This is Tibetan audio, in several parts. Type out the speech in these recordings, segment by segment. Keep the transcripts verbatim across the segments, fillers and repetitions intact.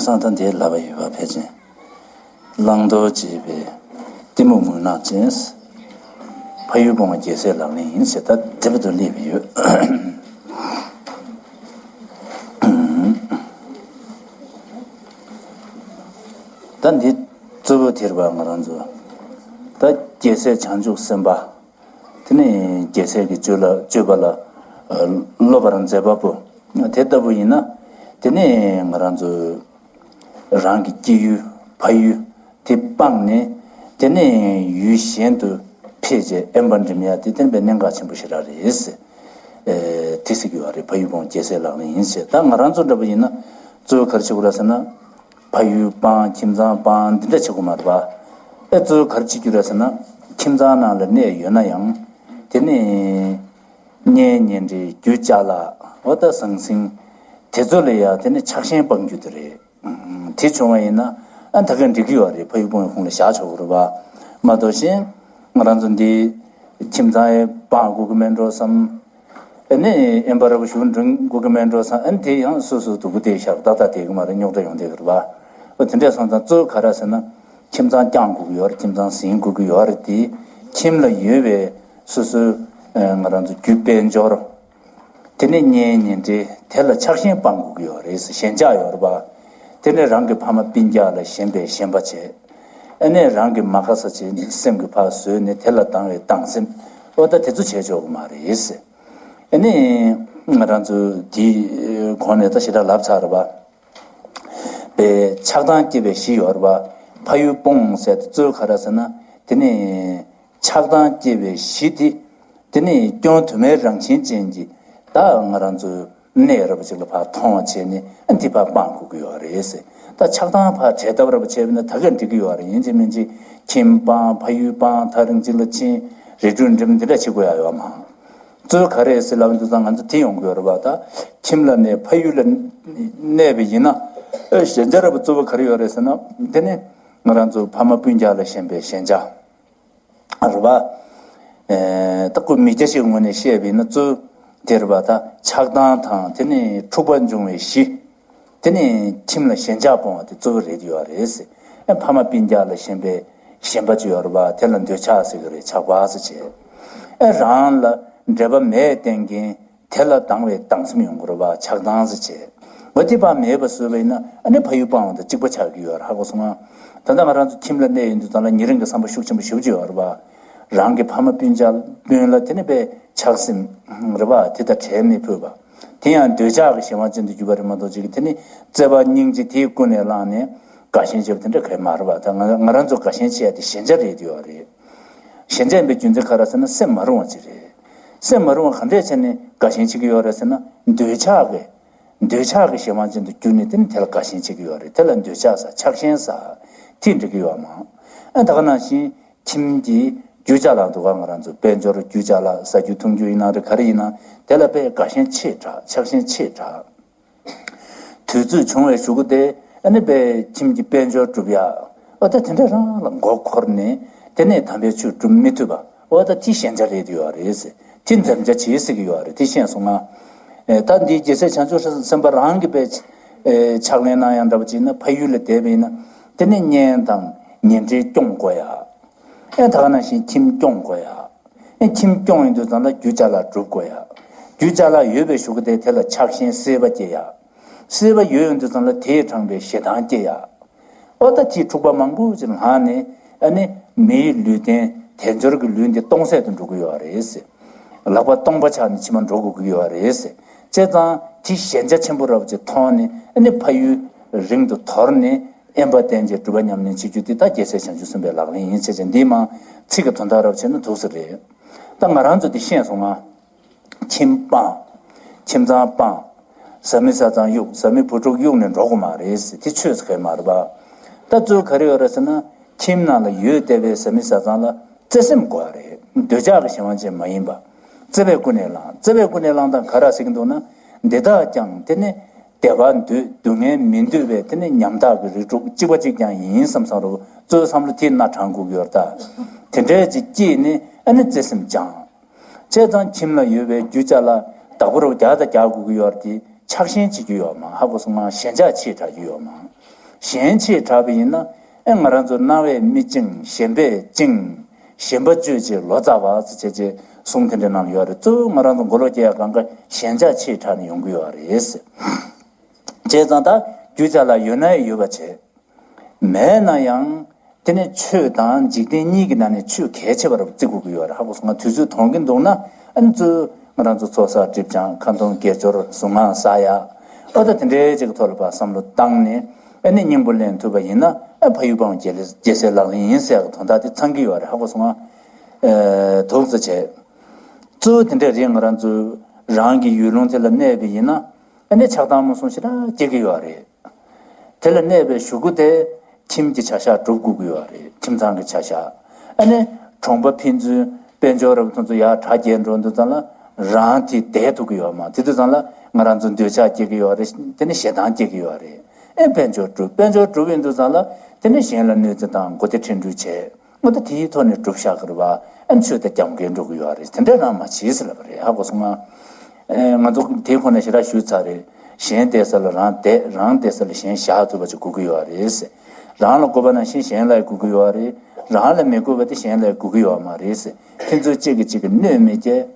ད་ལྟ་འདིའི་ལབ་པ་ཡོད་པ་ཕལ་ཆེར། བླང་དོར་བྱེད་པའི་གཏི་མུག་མུན་ནག་ཅན། ཕ་ཡུལ་སྤོང་བ་རྒྱལ་སྲས་ལག་ལེན་ཡིན་ཟེར། ད་དེ་བར་དུ་སླེབས་པ་ཡོད། ད་འདི་གཙོ་བོ་དེ་རེད་པ། ང་རང་ཚོ་ད་རྒྱལ་སྲས་བྱང་ཆུབ་སེམས་དཔའ། དེ་ནས་རྒྱལ་སྲས་ཀྱི་སྤྱོད་ལ་སྤྱོད་པ་ལ་ཨ་སློབ་པར་མཛད་པ་པོ་དེ་ལྟ་བུ་ཡིན་ན། དེ་ནས་ང་རང་ཚོ་རང་གི་སྐྱེ་ཡུལ་ཕ་ཡུལ་དེ་སྤངས་ནས། དེ་ནས་ཡུལ་གཞན་དུ་ཕེབས་བྱས་དབེན་པ་འགྲིམ་ཡ་དེ་བསྟན་པའི་གནད་འགག་ཆེན་པོ་ཞེ་དྲག་རེད། ཨེ་དེ་ཟེར་གྱི་ཡོད་རེད། ཕ་ཡུལ་སྤོང་རྒྱལ་སྲས་ལག་ལེན་ཡིན་ཟེར། ད་ང་རང་ཚོ་འདྲ་པོ་ཡིན་ན་གཙོ་བོ་ག་རེ་བྱེད་དགོས་རེད་ཟེར་ན། ཕ་ཡུལ་སྤང་། ཁྱིམ་ཚང་སྤང་། འདི་འདྲ་བྱེད་དགོས་མ་རེད་པ། ཨེ་གཙོ་བོ་ག་རེ་བྱེད་རྒྱུ་རེད་ཟེར་ན། ཁྱིམ་ཚང་ནང་ལ་གནས་ཡོད་ན་ཡང་། དེ་ནས་གཉེན་ཉེ་འབྲེལ་རྒྱུ་ཅ་ལག་འོ་ད་ཟང་ཟིང་དེ་ཚོ་ལ་ཡང་དེ་ནས་ཆགས་ཞེན་སྤང་རྒྱུ་དེ་རེད། དེ་བྱུང་བ་ཡིན་ན་ཨ་ད་ག་འགྲིག་གི་ཡོད་རེད། ཕ་ཡུལ་སྤོང་བའི་ཁོངས་ལ་བཞག་ཆོག་གི་རེད་པ། མ་གཏོགས་གཞན་ང་རང་ཚོ་འདི་ཁྱིམ་ཚང་ཡང་སྤང་དགོས་ཀྱི་མེད་འགྲོ་བསམ། ཨ་ནི་དབེན་པ་ར་བ་ཞུ་འགྲིམ་དགོས་ཀྱི་མེད་འགྲོ་བསམ། ཨ་ནི་དེ་ཡང་སོ་སོ་སྡུག་པོ་དེ་ཤར་ཏག་ཏག་དེ་གི་མ་རེད། རྙོག་དྲ་ཡོང་བསྡད་ཀྱི་རེད་པ། ཨོ་དེ་འདྲ་སོང་ཙང་གཙོ་བོ་ག་རེ་ཟེར་ན། ཁྱིམ་ཚང་བསྐྱང་དགོས་ཀྱི་ཡོད་རེད། ཁྱིམ་ཚང་ཟིན་དགོས་ཀྱི་ཡོད་རེད་དེ། ཁྱིམ་ལ་ཡོད་པའི་སོ་སོའི་ཨ་ང་རང་ཚོ་རྒྱུ་དཔལ་འབྱོར། དེ་ནས་གཉེན་ཉེ་འབྲེལ་དེ་ལ་ཆགས་ཞེན་སྤང་དགོས་ཀྱི་ཡོད་རེད། ཞེན་ཆགས་ཡོད་རེད་པ། དེ་ནས་རང་གི་ཕ་མ་སྤུན་ཀྱག་ལ་ཞེན་པའི་ཞེན་པ་བྱས། ཨ་ནས་རང་གི་མ་དགའ་ས་བྱས་ནས་སེམས་ཀྱི་ཕར་བཟོས་ནས་དེ་ལ་སྡང་བའི་སྡང་སེམས། ཨོ་ད་དེ་ཚོ་བྱས་ཆོག་གི་མ་རེད། ཨ་ནི་ང་རང་ཚོ་དེའི་གོང་ནས་ད་ཞེ་དྲག་ལབ་ཚར་རེད་པ། པའི་ཆགས་སྡང་སྐྱེ་བའི་གཞི་ཡོད་རེད་པ། ཕ་ཡུལ་སྤོང་ཟེར་དེ་གཙོ་བོ་ག་རེ་ཟེར་ན། དེ་ནས་ཆགས་སྡང་སྐྱེ་བའི་གཞི་དེ། དེ་ནས་སྐྱོན་དུ་མའི་རང་བཞིན་ཅན་གྱི་ད་ང་རང་ཚོའི་གནས་རབ་ཅིག་ལ་ཕར་མཐོང་བ་བྱས་ནས་ཨ་འདི་ཕར་སྤང་དགོས་ཀྱི་ཡོད་རེད་ཟེར། ད་ཆགས་སྡང་ཕར་བྲལ་ཐབས་རབ་བྱས་པ་ན་ད་ག་འགྲིག་གི་ཡོད་རེད། ཡིན་གཅིག་མིན་གཅིག་ཁྱིམ་སྤང་། ཕ་ཡུལ་སྤང་། ཐག་རིང་ཅིག་ལ་ཕྱིན། རི་ཁྲོད་འགྲིམ། འདི་འདྲ་བྱེད་དགོས་ཡ་ཡོད་མ། གཙོ་བོ་ག་རེ་ཟེར་ལབ་དུས་ཙང་ང་ཚོ་དེ་ཡོང་གི་ཡོད་རེད་པ། ད་ཁྱིམ་ལ་གནས། ཕ་ཡུལ་ལ་གནས་པ་ཡིན་ན། ཨེ་ཞེན་ཆགས་རབ་གཙོ་བོ་ག་རེ་ཡོད་རེད་ཟེར་ན། དེ་ནི་ང་རང་ཚོ་ཕ་མ་སྤུན་ཀྱག་ལ་ཞེན་པའི་ཞེན་ཆགས་རེད་པ། ཨེ་ད་ཁོ་མི་སྐྱ་ཞིག་ངོས་ནས་བཤད་པ་ཡིན་ན་གཙོ་བོ་དེ་རེད་པ། ད་ཆགས་སྡང་དང་དེ་ནི་འཁྲུག་པ་འབྱུང་བའི་གཞི། དེ་ནས་ཁྱིམ་ལ་ཞེན་ཆགས་སྤོང་བ་དེ་གཙོ་བོ་རེད་ཡོད་རེད་ཟེར། ཨེ་ཕ་མ་སྤུན་ཀྱག་ལ་ཞེན་པའི་ཞེན་པ་ཅིག་ཡོད་རེད་པ། དེ་ལ་འདོད་ཆགས་ཟེར་གི་རེད། ཆགས་པ་ཟེར་བྱས། ཨེ་རང་ལ་འབྲེལ་བ་མེད་བསྟན་མཁན་དེ་ལ་སྡང་བའི་སྡང་སེམས་ཡོང་གི་རེད་པ། ཆགས་སྡང་ཟེར་བྱས། འོ་དེ་ཕར་མེད་པ་བཟོས་པ་ཡིན་ན་ཨ་ནི་ཕ་ཡུལ་སྤང་བ་དང་གཅིག་པ་ཆགས་ཀྱི་ཡོད་རེད། ཧ་གོ་སོང་ང་། ད་ལྟ་ང་རང་ཚོ་ཁྱིམ་ལ་གནས་ཡོང་དུས་ཙང་ལ་ཉེ་རིང་གི་བསམ་པ་ཤུགས་ཆེན་པོ་ཞེ་པོ་ཅིག་ཡོད་རེད་པ། རང་གི་ཕ་མ་སྤུན་ཀྱག་སྤུན་ལ་དེ་ནི་དཔེ་ཆགས་སེམས་རེད་པ། དེ་དང་བྲལ་མི་ཕོད་པ། དེ་ཡང་འདོད་ཆགས་ཀྱི་གཞན་དབང་ཅན་དུ་གྱུར་པ་རེད་མ་གཏོགས་ཅིག་གི་དེ་ནི་བརྩེ་བ་སྙིང་རྗེ་དེའི་ཀུན་ནས་བསླངས་ནས་དགའ་ཞེན་བྱེད་པ་དེ་འདྲ་གང་ཡང་མ་རེད་པ། ད་ང་ང་རང་ཚོ་དགའ་ཞེན་བྱེད་ཡ་དེ་ཞེན་ཆགས་རེད་འདུག་ཡོད་རེད། ཞེན་ཆགས་ཡིན་པའི་རྒྱུ་མཚན་ག་རེ་ཟེར་ན་སེམས་མ་རུང་བ་ཅིག་རེད། སེམས་མ་རུང་བ་ག་འདྲས་བྱས་ནས་དགའ་ཞེན་བྱེད་ཀྱི་ཡོད་རེད་ཟེར་ན། འདོད་ཆགས་ཀྱི་འདོད་ཆགས་ཀྱི་གཞན་དབང་ཅན་དུ་གྱུར་ནས་དེ་ནི་དེ་ལ་དགའ་ཞེན་བྱེད་ཀྱི་ཡོད་རེད། དེ་ལ་འདོད་ཆགས་ཟ། ཆགས་ཞེན་ཟ། དེ་འགྲིག་གི་ཡོད་མ། ཨ་ད་ག་ནང་བཞིན་ཁྱིམ་གྱི་རྒྱུ་ཅ་ལག་འདུག་ག་ང་རང་ཚོ་དཔལ་འབྱོར་རྒྱུ་ཅ་ལག་ཟ་རྒྱུ་འཐུང་རྒྱུ་ཡིན་ན་རེད། ག་རེ་ཡིན་ན་དེ་ལ་དཔེ་དགའ་ཞེན་ཆེ་དྲགས། ཆགས་ཞེན་ཆེ་དྲགས། དུས་ཚོད་བྱུང་བའི་གཞུག་གུ་དེ་ཨ་ནི་དཔེ་ཁྱིམ་གྱི་དཔལ་འབྱོར་སྒྲུབ་ཡ། ཨོ་ད་དེ་འདྲ་རང་ལ་མགོ་འཁོར་ནས་དེ་ནས་དམ་པའི་ཆོས་སྒྲུབ་མི་ཐུབ་པ། ཨོ་ད་དེ་ཞེན་ཆགས་རེད་ཡོད་རེད་ཟེར། དེ་འཛེམ་བྱ་བྱེད་ཟེར་གྱི་ཡོད་རེད། དེ་ཤེས་སོང་ང་། ཨེ་ད་འདི་རྒྱལ་སྲས་བྱང་ཆུབ་སེམས་དཔའ་རང་གིས་དཔེ་ཨེ་ཕྱག་ལེན་གནང་ཡ་འདྲ་པོ་ཅིག་ན། ཕ་ཡུལ་ལ་བསྡད་པ་ཡིན་ན་དེ་ནས་གཉེན་དང་ཉེ་འབྲེལ་སྐྱོང་དགོས་ཡ། ཨེ་ད་ག་ནང་བཞིན་ཁྱིམ་སྐྱོང་དགོས་ཡ། ཨེ་ཁྱིམ་སྐྱོང་ཡོང་དུས་ཙམ་ལ་རྒྱུ་ཅ་ལག་སྒྲུབ་དགོས་ཡ། རྒྱུ་ཅ་ལག་ཡོད་པའི་གཞུག་གུ་དེ་དེ་ལ་ཆགས་ཞེན་སྲེད་པ་སྐྱེ་ཡ། སྲེད་པ་ཡོད་ཡོང་དུས་ཙམ་ལ་དེས་དྲངས་པའི་ཞེ་སྡང་སྐྱེ་ཡ། ཨོ་ད་དེའི་འཁྲུག་པ་མང་པོ་ཅིག་ལངས་ནས་ཨ་ནི་མིའི་ལུས་རྟེན་དལ་འབྱོར་གྱི་ལུས་འདི་སྟོང་ཟད་དུ་འགྲོ་གི་ཡོད་རེད་ཟེར། ལག་པ་སྟོང་པ་ཆགས་ནས་ཕྱི་མ་འགྲོ་དགོས་ཀྱི་ཡོད་རེད་ཟེར། བྱས་ཙང་དེ་ཞེན་ཆགས་ཆེན་པོ་རབ་ཅིག་མཐོང་ནས་ཨ་ནི་ཕ་ཡུལ་རིང་དུ་དོར་ནས། དབེན་པ་བསྟེན་བྱས་སྒྲུབ་པ་ཉམས་ལེན་བྱེད་རྒྱུ་འདི་ད་རྒྱལ་སྲས་བྱང་ཆུབ་སེམས་དཔའི་ལག་ལེན་ཡིན་ཟེར་བྱས། འདིའི་མང་ཚིག་གི་དོན་དག་རབ་བྱས་ན་འདུག་ས་རེད། ད་ང་རང་ཚོ་འདི་ཤེས་སོང་ང་། ཁྱིམ་སྤང་། ཁྱིམ་ཚང་སྤང་། བཟའ་མི་བཟའ་ཚང་གཡུག་བཟའ་མི་བུ་ཕྲུག་གཡུག་ནས་འགྲོ་དགོས་མ་རེད་ཟེར། དེ་ཆོས་ཟེར་མཁན་མ་རེད་པ། ད་གཙོ་བོ་ག་རེ་ཡོད་རེད་ཟེར་ན། ཁྱིམ་ནང་ལ་ཡོད་བསྡད་པའི་བཟའ་མི་བཟའ་ཚང་ལ་བརྩེ་སེམས་དགོས་པ་རེད། འདོད་ཆགས་ཀྱི་གཞན་དབང་ཅན་མ་ཡིན་པ། བརྩེ་བའི་ཀུན་ནས་བསླངས། བརྩེ་བའི་ཀུན་ནས་བསླངས་སྟངས་ག་རེ་ཟེར་གྱི་འདུག་ན། འདི་དག་ཀྱང་དེ་ནི་བདེ་བ་འདོད། སྡུག་བསྔལ་མི་འདོད་པའི་དེ་ནི་ཉམ་ཐག་གི་རིགས་དྲུག་གཅིག་པ་གཅིག་རྐྱང་ཡིན་བསམ་བསམ་རུ་གཙོ་བོའི་བསམ་བློ་དེ་སྣ་དྲངས་དགོས་ཀྱི་ཡོད་རེད་ད། དེ་འདྲའི་ཅིག་སྐྱེས་ནས་ཨ་ནི་བརྩེ་སེམས་སྦྱངས། བྱས་ཙང་ཁྱིམ་ལ་ཡོད་པའི་རྒྱུ་ཅ་ལག་བདག་པོ་རུ་རྒྱག་དང་རྒྱག་དགོས་ཀྱི་ཡོད་རེད་དེ། ཆགས་ཞེན་བྱེད་རྒྱུ་ཡོད་མ། ཧ་གོ་སོང་ང་། ཞེན་ཆགས་ཆེ་དྲགས་རྒྱུ་ཡོད་མ། གཞན་ཆེ་དྲགས་པ་ཡིན་ན་ཨེ་ང་རང་ཚོ་རྣ་བས་མི་བཅིངས། ཞེན་པས་བཅིངས། ཞེན་པ་གཅོད་ཅིང་ལོ་ཙཱ་བ་ཟེར་བྱས་བྱས་གསུང་དེ་འདྲ་གནང་ཡོད་རེད། གཙོ་བོ་ང་རང་ཚོ་མགོ་ལོག་སྐྱེ་ཡག་གང་ག་ཞེན་ཆགས་ཆེ་དྲགས་ནས་ཡོང་གི་ཡོད་རེད། བྱས་ཙང་ད་རྒྱུ་ཅག་ལ་ཡོད་ན་ཡོད་པ་བྱས། མེད་ན་ཡང་། དེ་ནི་ཆོས་དང་འཇིག་རྟེན་གཉིས་ཀྱི་ནང་ནས་ཆོས་གལ་ཆེ་བར་བརྩི་དགོས་ཀྱི་ཡོད་རེད། ཧ་གོ་སོང་ང་། དུས་ཚོད་དོན་གྱི་འདུག་ན་ཨ་ནི་གཙོ་བོ་ང་རང་ཚོ་ཚོགས་བསགས་སྒྲིབ་སྦྱང་ཁ་འདོན་དགེ་སྦྱོར་གཟུངས་སྔགས་བསགས་ཡ། ཨོ་ད་དེ་འདྲའི་ཅིག་གི་ཐོག་ལ་ཕར་བསམ་བློ་བཏང་ནས་ཨ་ནི་སྙིང་པོ་ལེན་ཐུབ་པ་ཡིན་ན་ཨ་ཕ་ཡུལ་སྤང་རྒྱལ་རྒྱལ་སྲས་ལག་ལེན་ཡིན་ཟེར་ཡག་གི་དོན་དག་དེ་ཚང་གི་ཡོད་རེད། ཧ་གོ་སོང་ང་། ཨེ་དུག་ཙམ་བྱས། གཙོ་བོ་དེ་འདྲ་རེད། ང་རང་ཚོ་རང་གི་ཡུལ་ལུང་དེ་ལ་གནས་པ་ཡིན་ན་ཨ་ནི་ཆགས་སྡང་མུ་གསུམ་ཞེ་དྲག་སྐྱེ་གི་ཡོད་རེད། དེ་ལ་གནས་པའི་གཞུག་གུ་དེ་ཁྱིམ་གྱི་བྱ་གཞག་སྒྲུབ་དགོས་ཀྱི་ཡོད་རེད། ཁྱིམ་ཚང་གི་བྱ་གཞག་ཨ་ནི་གྲོང་པ་ཕན་ཚུན་དཔལ་འབྱོར་རབ་ཐོན་ཚོ་ཡར་དྲག་རྒྱས་འགྲོ་དུས་ཙམ་ལ་རང་དེ་བསྡད་ཐུབ་ཀྱི་ཡོད་མ། དེ་དུས་ཙམ་ལ་ང་རང་ཚོ་འདོད་ཆགས་སྐྱེ་གི་ཡོད་རེད། དེ་ནི་ཞེ་སྡང་སྐྱེ་གི་ཡོད་རེད། ཨེ་དཔལ་འབྱོར་སྒྲུབ། དཔལ་འབྱོར་སྒྲུབ་ཡོང་དུས་ཙམ་ལ་དེ་ནི་གཞན་ལ་གནོད་འཚེ་དང་མགོ་རྟིང་སྒྲིལ་འགྲུལ་བྱས། ང་ད་དེའི་ཐོག་ནས་སྒྲུབ་བཞག་གི་རེད་བ། ཨ་ནི་ཆོས་དང་རྒྱབ་འགལ་འགྲོ་གི་ཡོད་རེད། དེ་འདྲ་རང་མ་བྱེད་ཟེར་ལབ་པ་རེད། ཧ་གོ་སོང་ང་། ཨེ་ང་ཚོ་དེ་ཁོ་ན་ཞེ་དྲག་ཞུས་ཚར་རེད། གཞན་བསྡད་ས་ལ་རང་བསྡད། རང་བསྡད་ས་ལ་གཞན་བཞག་ཐུབ་པ་ཅིག་དགོས་ཀྱི་ཡོད་རེད། རང་ལ་དགོས་པ་ནང་བཞིན་གཞན་ལ་དགོས་ཀྱི་ཡོད་རེད། རང་ལ་མི་དགོས་པ་དེ་གཞན་ལ་དགོས་ཀྱི་ཡོད་མ་རེད། ཕན་ཚུན་གཅིག་གིས་གཅིག་གི་གནོད་མི་སྐྱེལ།